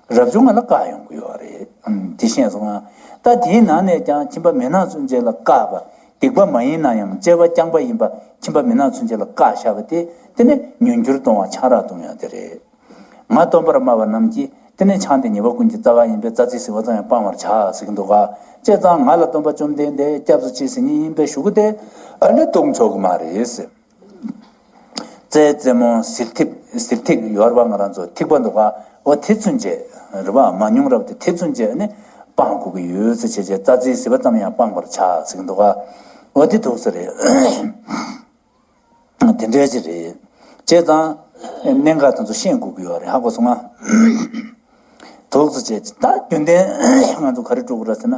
རབ་བྱུང་ང་ལ་བཀག་ཡོང་གི་ཡོད་རེད། ཨམ། དེ་ཤེས་སོང་ང་། ད་དེའི་ནང་ནས་ཀྱང་ཁྱིམ་པ་མི་ནག་ཚུན་ཆད་ལ་བཀག་པ། སྡིག་པ་མ་ཡིན་ན་ཡང་དཔྱད་པ་རྐྱང་པ་ཡིན་པ་ཁྱིམ་པ་མི་ནག་ཚུན་ཆད་ལ་བཀག་བཞག་པ་དེ། དེ་ནི་མྱོས་འགྱུར་གཏོང་བ་ཆང་རག་གཏོང་ཡ་དེ་རེད། ང་སྟོན་པར་སྨྲ་བ་རྣམས་ཀྱིས་དེ་ནི་ཆང་དེ་ཉེས་པ་ཀུན་གྱི་རྩ་བ་ཡིན་པས་རྩྭ་རྩེའི་ཟིལ་པ་ཙམ་ཡང་སྤང་བར་བྱ་ཟེར་གྱི་འདུག་ག་བྱས་ཙང་ང་ལ་སྟོན་པ་བཅོམ་ལྡན་འདས་སྐྱབས་སུ་མཆི་ཟེར་མཁན་ཡིན་པའི་གཞུག་གུ་དེ་ཨ་ནི་གཏོང་ཆོག་གི་མ་རེད། རྩྭའི་རྩེ་མོ་ཟིལ་ཐིགས། ཟིལ་ཐིགས་ཡོད་རེད་པ། ང་རང་ཚོ་ཐིགས་པ་འདུག་ག་འོ་དེ་ཚུན་ཆད་རེད་པ། མང་ཉུང་རབ་དེ་དེ་ཚུན་ཆད་ནི་སྤང་དགོས་ཀྱི་ཡོད་ཟེར་བྱས་བྱས། རྩྭ་རྩེའི་ཟིལ་པ་ཙམ་ཡང་སྤང་བར་བྱ་ཟེར་གྱི་འདུག་ག་འོ་དེ་འདུག་སེ་རེད། དེ་འདྲའི་ཅིག་རེད། བྱས་ཙང་གནད་འགག་དེ་ཚོ་ཤེས་དགོས་ཀྱི་ཡོད་རེད། ཧ་གོ་སོང་ང་། འདུག་སེ་བྱས་ད་རྒྱུན་ལྡན་ང་ཚོ་ག་རེ་སྒྲུབ་དགོས་རེད་ཟེར་ན།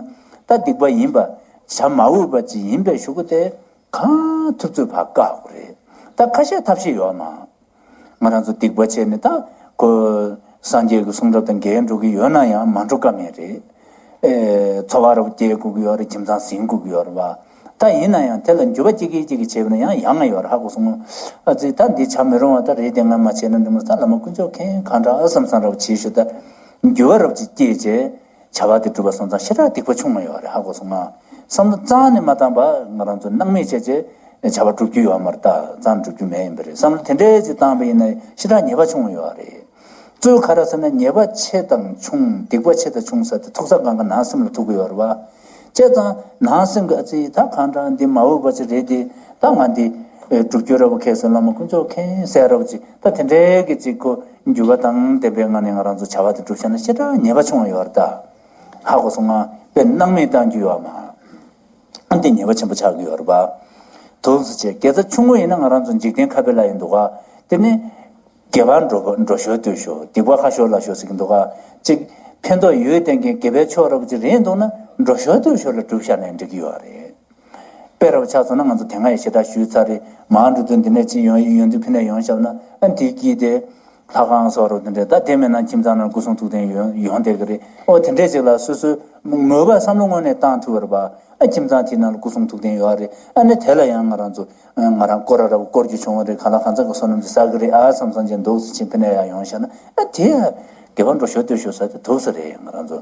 ད་སྡིག་པ་ཡིན་པ། བྱ་མ་འུད་པ་ཅིག་ཡིན་པའི་གཞུག་གུ་དེ་གང་ཐུབ་ཚོད་ཕར་བཀག་དགོས་རེད། ད་ཁ་ཤས་ཐབས་ཤེས་ཡོད་མ། ང་རང་ཚོ་སྡིག་པ་བྱས་ནས་ད་ཁོ་སངས་རྒྱས་ཀྱི་གསུང་རབ་དང་འགལ་འགྲོ་གི་ཡོད་ན་ཡང་མ་འགྲོ་ཀ་མེད་རེད། ཨེ། འཚོ་བ་རབ་སྐྱེལ་དགོས་ཀྱི་ཡོད་རེད། ཁྱིམ་ཚང་ཟིན་དགོས་ཀྱི་ཡོད་རེད་པ། ད་ཡིན་ན་ཡང་དེ་ལ་འགྱུར་བ་གཅིག་གིས་གཅིག་གིས་བྱས་པ་ན་ཡང་ཡག་ང་ཡོད་རེད། ཧ་གོ་སོང་ངོ་། ཨ་ཙི། ད་འདི་བྱ་མི་རུང་བ་ད་རེད་དེ། ང་མ་བྱས་ན་འགྲིག་མ་རེད། ད་བླ་མ་དཀོན་མཆོག་མཁྱེན། གང་དྲག་བསམ་བསམ་རབ་བྱེད་ཤོག་ད་འགྱུར་བ་རབ་ཅིག་སྐྱེས་བྱས། བྱ་བ་དེ་སྒྲུབ་པ་སོང་ཙང་ཞེ་དྲག་སྡིག་པ་ཆུང་ང་ཡོད་རེད། ཧ་གོ་སོང་ང་། བསམ་བློ་རྩ་ནས་མ་བཏང་པ་ང་རང་ཚོ་སྣང་མེད་བྱས་བྱས་བྱ་བ་སྒྲུབ་རྒྱུ་ཡོད་མ་རེད། ད་རྩ་ནས་སྒྲུབ་རྒྱུ་མེད་ཡིན་པ་རེད། བསམ་བློ་དེ་འདྲས་ཅིག་བཏང་པ་ཡིན་ན་ཞེ་དྲག་ཉེས་པ་ཆུང་ང་ཡོད་རེད། གཙོ་བོ་ག་རེ་ཟེར་ན། ཉེས་པ་ཆེ་དང་ཆུང་། སྡིག་པ་ཆེ་དང་ཆུང་ཟེར་དེ་ཐུག་ས་གང་ག་ནང་སེམས་ལ་ཐུག་གི་ཡོད་རེད་པ། བྱས་ཙང་ནང་སེམས་ཀྱི་ཨ་ཙི། ད་གང་དྲག་འདི་མ་འོས་པ་ཅིག་རེད་དེ། ད་ང་འདི་སྒྲུབ་རྒྱུ་རབ་མཁས་སོ། བླ་མ་དཀོན་མཆོག་མཁྱེན་ཟེར་རབ་ཅིག་ད་དེ་འདྲའི་གི་ཅིག་ཁོ་འགྱུར་བ་དང་ལྡན་པའི་ངང་ནས་ང་རང་ཚོ་བྱ་བ་དེ་སྒྲུབ་བྱས་ན་ཞེ་དྲག་ཉེས་པ་ཆུང་བ་ཡོད་རེད་ད། ཧ་གོ་སོང་ང་། དཔེ་སྣང་མེད་བཏང་རྒྱུ་ཡོད་མ། ཨ་འདི་ཉེས་པ་ཆེན་པོ་ཆགས་ཀྱི་ཡོད་རེད་པ། འདུག་སེ་བྱས། དགེ་རྩ་ཆུང་ངུ་ཡིན་ན་ང་རང་ཚོ་འཇིག་རྟེན་ཁ་དཔེ་ལ་ཡིན་འདུག་ག་དེ་ནི་དགེ་བ་འགྲོ་འགྲོ་ཞོར་ལྟོས་ཞོར། སྡིག་པ་ཁ་ཤོར་ལ་ཤོར་ཟེར་གྱི་འདུག་ག་ཅིག་ཕན་ཐོགས་ཡོད་བསྟན་མཁན་དགེ་བའི་ཕྱོགས་རབ་ཅིག་རེད་འདུག་ན་འགྲོ་ཞོར་ལྟོས་ཞོར་ལ་སྒྲུབ་བཞག་ན་འགྲིག་གི་ཡོད་རེད། དཔེ་རབ་ཆ་མཚོན་ན་ང་ཚོ་དེ་སྔ་ཡང་ཞེ་དྲག་ཞུས་ཚར་རེད། མར་འགྲོ་དུས་འདི་ནས་ཅིག་ཡོང་ཡོང་དུས་ཕི་ནས་ཡོང་བཞག་ན་ཨ་འདིའི་དཀྱིལ་དེ། ལྷ་ཁང་སོགས་རུ་དེ་འདྲས། ད་དེ་མེད་ན་ཁྱིམ་ཚང་ནང་སྐུ་གསུང་ཐུགས་རྟེན་ཡོང་ཡོང་བསྡད་ཀྱི་རེད། ཨོ་དེ་འདྲས་ཅིག་ལ་སོ་སོའི་མོས་པ་བསམ་བློ་དངོས་གནས་བཏང་ཐུབ་པ་རེད་པ། ཨ་ཁྱིམ་ཚང་དེའི་ནང་ལ་སྐུ་གསུང་ཐུགས་རྟེན་ཡོད་རེད། ཨ་ནི་དེ་ལ་ཡང་ང་རང་ཚོ་ང་རང་སྐོར་ར་ར་བསྐོར་རྒྱུ་བྱུང་བ་རེད། གང་ལ་གང་འཚམ་གྱི་བསོད་ནམས་ཅིག་བསགས་ཀྱི་རེད་ཨ་བསམ་བསམ་བྱས་འདུག་སེ་ཕྱིན་ཕི་ནས་ཡང་ཡོང་བཞག་ན་ཨ་དེ་དགེ་བ་འགྲོ་ཞོར་ལྟོས་ཞོར་ཟེར་དེ་འདུག་སེ་རེད། ང་རང་ཚོ་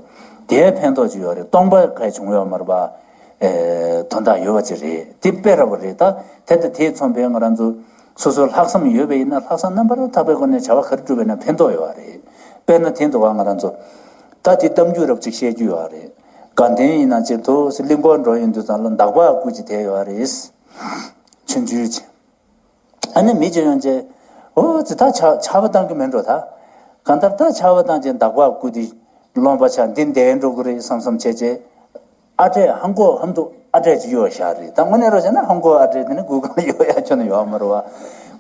དེའི་ཕན་ཐོགས་ཅིག་ཡོད་རེད། སྟོང་པ་གང་ཡང་བྱུང་ཡོད་མ་རེད་པ། ཨེ། དོན་དག་ཡོད་པ་ཅིག་རེད། དེ་དཔེ་ར་བ་རེད། ད་དེ་དང་དེས་མཚོན་པའི་ང་རང་ཚོ་སོ་སོའི་ལྷག་བསམ་ཡོད་པ་ཡིན་ན་ལྷག་བསམ་རྣམ་པར་དག་པའི་སྒོ་ནས་བྱ་བ་ག་རེ་བསྒྲུབས་པ་ཡིན་ན་ཕན་ཐོགས་ཡོད་པ་རེད། དཔེར་ན་དེ་འདུག་ག་ང་རང་ཚོ་ད་དེ་གཏམ་རྒྱུད་རབ་ཅིག་བཤད་རྒྱུ་ཡོད་པ་རེད། དགའ་ལྡན་ཡིན་ན་ཅིག་ཏུ་གླིང་སྐོར་འགྲོ་ཡོང་དུས་ཙམ་ལ་འདག་པ་སྐུ་ཅིག་དེད་ཡོད་པ་རེད། ཆུང་ཆུང་ཅིག་ཨ་ནི་མི་ཅིག་ཡོང་རྗེས། ཨོ་ཙི། ད་ཆར་ཆར་པ་བཏང་གི་མེད་འགྲོ་ད། གང་ལྟར་ད་ཆར་པ་བཏང་རྗེས་འདག་པ་སྐུ་དེ་རློན་པ་ཆགས་འདི་འདེད་འགྲོ་གི་རེད་བསམ་བསམ་བྱས་རྗེས། ཨ་འབྲས་ཧམ་གོ་ཧམ་དུ་ཨ་འབྲས་ཅིག་གཡུགས་བཞག་རེད། ད་དངོས་གནས་རོགས་བྱས་ན་ཧམ་གོ་ཨ་འབྲས་དེ་ནི་སྒུག་སྒང་ལ་གཡུགས་ཡ་ཁྱོན་ནས་ཡོད་མ་རེད་པ།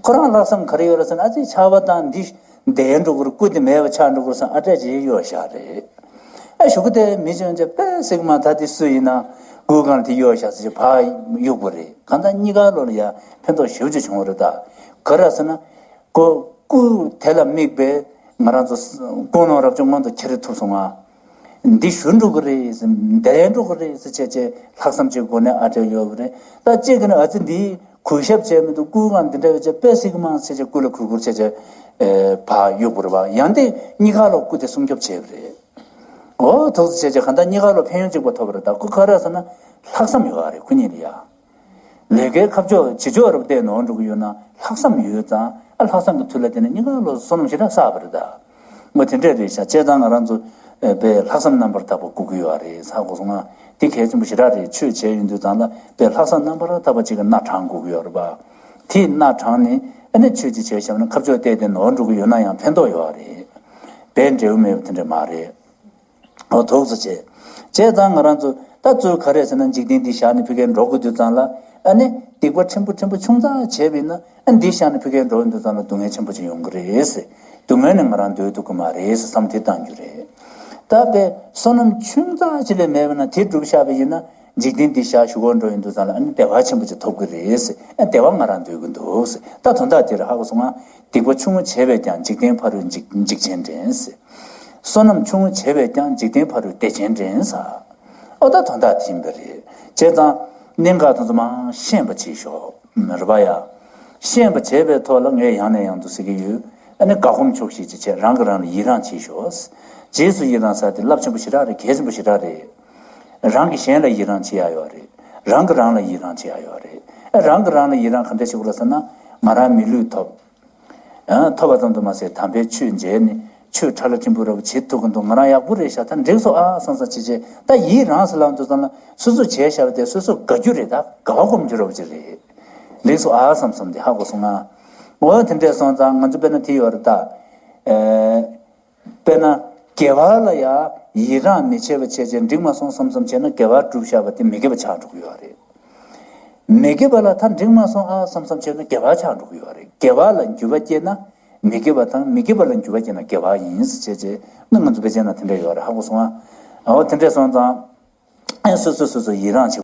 ཁོ་རང་ལྷག་བསམ་ག་རེ་ཡོད་རེད་ཟེར་ན། ཨ་ཙི་ཆར་པ་བཏང་འདི་འདེད་འགྲོ་གི་རེད། སྐུ་དེ་མེད་པ་ཆགས་འགྲོ་གི་རེད་བསམ་ཨ་འབྲས་ཅིག་གཡུགས་བཞག་རེད། ཨ་གཞུག་གུ་དེ་མི་ཅིག་ཡོང་རྗེས་དཔེ་སྲིད་མ། ད་དེ་སུ་ཡིན་ན་སྒུག་སྒང་ལ་དེ་གཡུགས་བཞག་ཟེར་ཕར་གཡུགས་པ་རེད། གང་ལྟར་གཉིས་ཀ་ལོག་ལ་ཡ་ཕན་ཐོགས་ཞེ་པོ་ཅིག་བྱུང་བ་རེད། ད་ག་རེ་ཟེར་ན། སྐུ་སྐུ་དེ་ལ་དམིགས་པའི་ང་རང་ཚོ་ཀུན་སློང་རབ་བྱུང་མངོན་དུ་འཁྱེར་ཐུབ་སོང་ང་། འདི་ཞུ་འགྲོ་གི་རེད་ཟེར། འདིར་འགྲོ་གི་རེད་ཟེར་བྱས་བྱས་ལྷག་བསམ་ཅིག་སྒོ་ནས་ཨ་འབྲས་ཡོད་པ་རེད། ད་གཅིག་གིས་ནི་ཨ་ཙི་འདི་གུས་ཞབས་བྱས་མི་འདུག་སྐུ་གང་འདི་འདྲ་ཡོད་བྱས་དཔེ་སྲིད་མང་ཟེར་བྱས་སྐུ་ལ་གུས་བཀུར་བྱས་བྱས་ཨེ་ཕར་གཡུགས་པ་རེད་པ། ཡང་དེ་གཉིས་ཀ་ལོག་སྐུ་དེ་སྲུང་སྐྱོབ་བྱས་པ་རེད། འོ་ཐུགས་སུ་ཆེ་ཆེ་གང་ལྟར་གཉིས་ཀ་ལོ་ཕན་ཡོན་གཅིག་པ་ཐོབ་པ་རེད། ད་ཁོ་ག་རེ་ཟེར་ན་ལྷག་བསམ་ཡོད་པ་རེད། ཁོ་གཉིས་ལ་ཡ་ལས་ཀའི་ཁ་ཕྱོགས་བྱེད་ཕྱོགས་རབ་བལྟས་ནོར་འགྲོ་གི་ཡོད་ན་ལྷག་བསམ་ཡོད་ཙང་ ཨ་ལྷག་བསམ་གྱི་མཐུ་ལ་བརྟེན་ནས་གཉིས་ཀ་ལོ་བསོད་ནམས་ཞེ་དྲག་བསགས་པ་རེད་ད། འོ་དེ་འདྲས་རེད་ཤག་བྱས་ཙང་ང་རང་ཚོ་ཨེ་དཔེ་ལྷག་བསམ་རྣམ་པར་དག་པ་དགོས་ཀྱི་ཡོད་རེད། ཧ་གོ་སོང་ང་། དེ་གལ་ཆེན་པོ་ཞེ་དྲག་རེད། ཆོས་བྱས་ཡོང་དུས་ཙང་ལ་དཔེ་ལྷག་བསམ་རྣམ་པར་དག་པ་ཅིག་གི་སྣ་དྲངས་དགོས་ཀྱི་ཡོད་རེད་པ། དེ་སྣ་དྲངས་ནས་ཨ་ནི་ཆོས་ཅིག་བྱས་བཞག་ན་ཁ་ཕྱོགས་གཏད་དེ་ནོར་འགྲོ་གི་ཡོད་ན་ཡང་ཕན་ཐོགས་ཡོད་རེད། དཔེ་འབྲས་བུ་མེད་པ་དེ་འདྲས་མ་རེད། འོ་ཐུགས་སུ་ཆེ། བྱས་ཙང་ང་རང་ཚོ་ད་གཙོས་ག་རེ་ཟེར་ན། འཇིག་རྟེན་འདི་བཞག་ནས་ཕ་གིར་འགྲོ་དགོས་དུས་ཙང་ལ་ཨ་ནི་སྡིག་པ་ཕྲན་བུ་ཕྲན་བུ་ཆུང་ཙག་བྱས་པ་ཡིན་ན། ཨ་འདི་བཞག་ནས་ཕ་གིར་འགྲོ་ཡོང་དུས་ཙང་ལ་སྡུག་བསྔལ་ཆེན་པོ་ཅིག་ཡོང་གི་རེད་ཟེར། སྡུག་བསྔལ་ནི་ང་རང་འདོད་ཐུབ་ཀྱི་མ་རེད་ཟེར་བསམ་དེ་བཏང་རྒྱུ་རེད། ད་དཔེ་བསོད་ནམས་ཆུང་ཙག་ཅིག་ལས་མེད་པ་ན་དེ་བསྒྲུབས་བཞག་པ་ཡིན་ན། འཇིག་རྟེན་འདི་བཞག་གཞུག་གུར་འགྲོ་ཡོང་དུས་ཙང་ལ་ཨ་ནི་བདེ་བ་ཆེན་པོ་ཅིག་ཐོབ་ཀྱི་རེད་ཟེར། ཨ་བདེ་བ་ང་རང་འདོད་ཀྱི་འདུག་ཟེར། ད་དོན་དག་དེ་རེད། ཧ་གོ་སོང་ང་། སྡིག་པ་ཆུང་ངུ་བྱས་པས་ཀྱང་། འཇིག་རྟེན་ཕ་རོལ་འཇིག་འཇིག་ཆེན་འདྲེན་ཟེར། བསོད་ནམས་ཆུང་ངུ་བྱས་པས་ཀྱང་། འཇིག་རྟེན་ཕ་རོལ་བདེ་ཆེན་འདྲེན་ཟེར། ཨོ་ད་དོན་དག་དེ་ཡིན་པ་རེད། བྱས་ཙང་གནད་འགག་དེ་ཚོ་མར་ཤེས་པ་བྱེད་ཤོག། རེད་པ་ཡ། ཤེས་པ་བྱས་པའི་ཐོག་ལ་ངས་ཡང་ནས་ཡང་དུ་ཟེར་གྱི་ཡོད། ཨ་ནི་དགའ་སྒོམ་ཆོག་ཤེས་ཅིག་བྱས། རང་གིས་རང་ལ་ཡི་རང་བྱེད་ཤོག། རྗེས་སུ་ཡི་རང་ཟེར་དེ་རླབས་ཆེན་པོ་ཞེ་དྲག་རེད། གལ་ཆེན་པོ་ཞེ་དྲག་རེད། རང་གིས་གཞན་ལ་ཡི་རང་བྱེད་ཡ་ཡོད་རེད། རང་གིས་རང་ལ་ཡི་རང་བྱེད་ཡ་ཡོད་རེད། ཨ་རང་གིས་རང་ལ་ཡི་རང་ག་འདྲ་བྱེད་དགོས་རེད་ཟེར་ན། ང་རང་མི་ལུས་ཐོབ། ཨ་ཐོབ་པ་ཙམ་དུ་མ་ཟད་དམ་པའི་ཆོས་མཇལ་ནས་ཆོས་ཁྲ་ལ་ཕྲན་བུ་ར་བ་བྱེད་ཐུབ་ཀྱི་འདུག། ང་རང་ཡག་པོ་རེད་ཤག། ད་འགྲིག་སོང་ཨ་བསམ་བསམ་བྱེད་བྱེད། ད་ཡི་རང་ཟེར་ལབ་དུས་ཙམ་ལ་སོ་སོས་བྱས་བཞག་པ་དེ་སོ་སོས་དགའ་རྒྱུ་རེད། ད་དགའ་བ་སྒོམ་རྒྱུ་ར་བ་ཅིག་རེད། འགྲིག་སོང་ཨ་བསམ་བསམ་དེ་ཧ་གོ་སོང་ང་། འོ་དེ་འདྲས་སོང་ཙང་ང་ཚོ་དཔེར་ན་དེ་ཡོད་རེད་ད། ཨེ། དཔེར་ན། དགེ་བ་ལ་ཡང་ཡི་རང་མི་བྱེད་པ་བྱས་བྱས་འགྲིག་མ་སོང་བསམ་བསམ་བྱས་ན། དགེ་བ་བསྒྲུབས་བཞག་པ་དེ་མི་དགེ་བ་ཆགས་འགྲོ་གི་ཡོད་རེད། མི་དགེ་བ་ལ་ད་འགྲིག་མ་སོང་ཨ་བསམ་བསམ་བྱས་ན་དགེ་བ་ཆགས་འགྲོ་གི་ཡོད་རེད། དགེ་བ་ལ་འགྱུར་བ་སྐྱེས་ན་མི་དགེ་བ་དང་། མི་དགེ་བ་ལ་འགྱུར་བ་སྐྱེས་ན་དགེ་བ་ཡིན་ཟེར་བྱས་བྱས་ནི་ང་ཚོ་དཔེ་ཆ་ན་དེ་འདྲ་ཡོད་རེད། ཧ་གོ་སོང་ཨ། འོ་དེ་འདྲས་སོང་ཙང་། ཨ་སོ་སོ་སོ་སོ་ཡི་རང་བྱེད།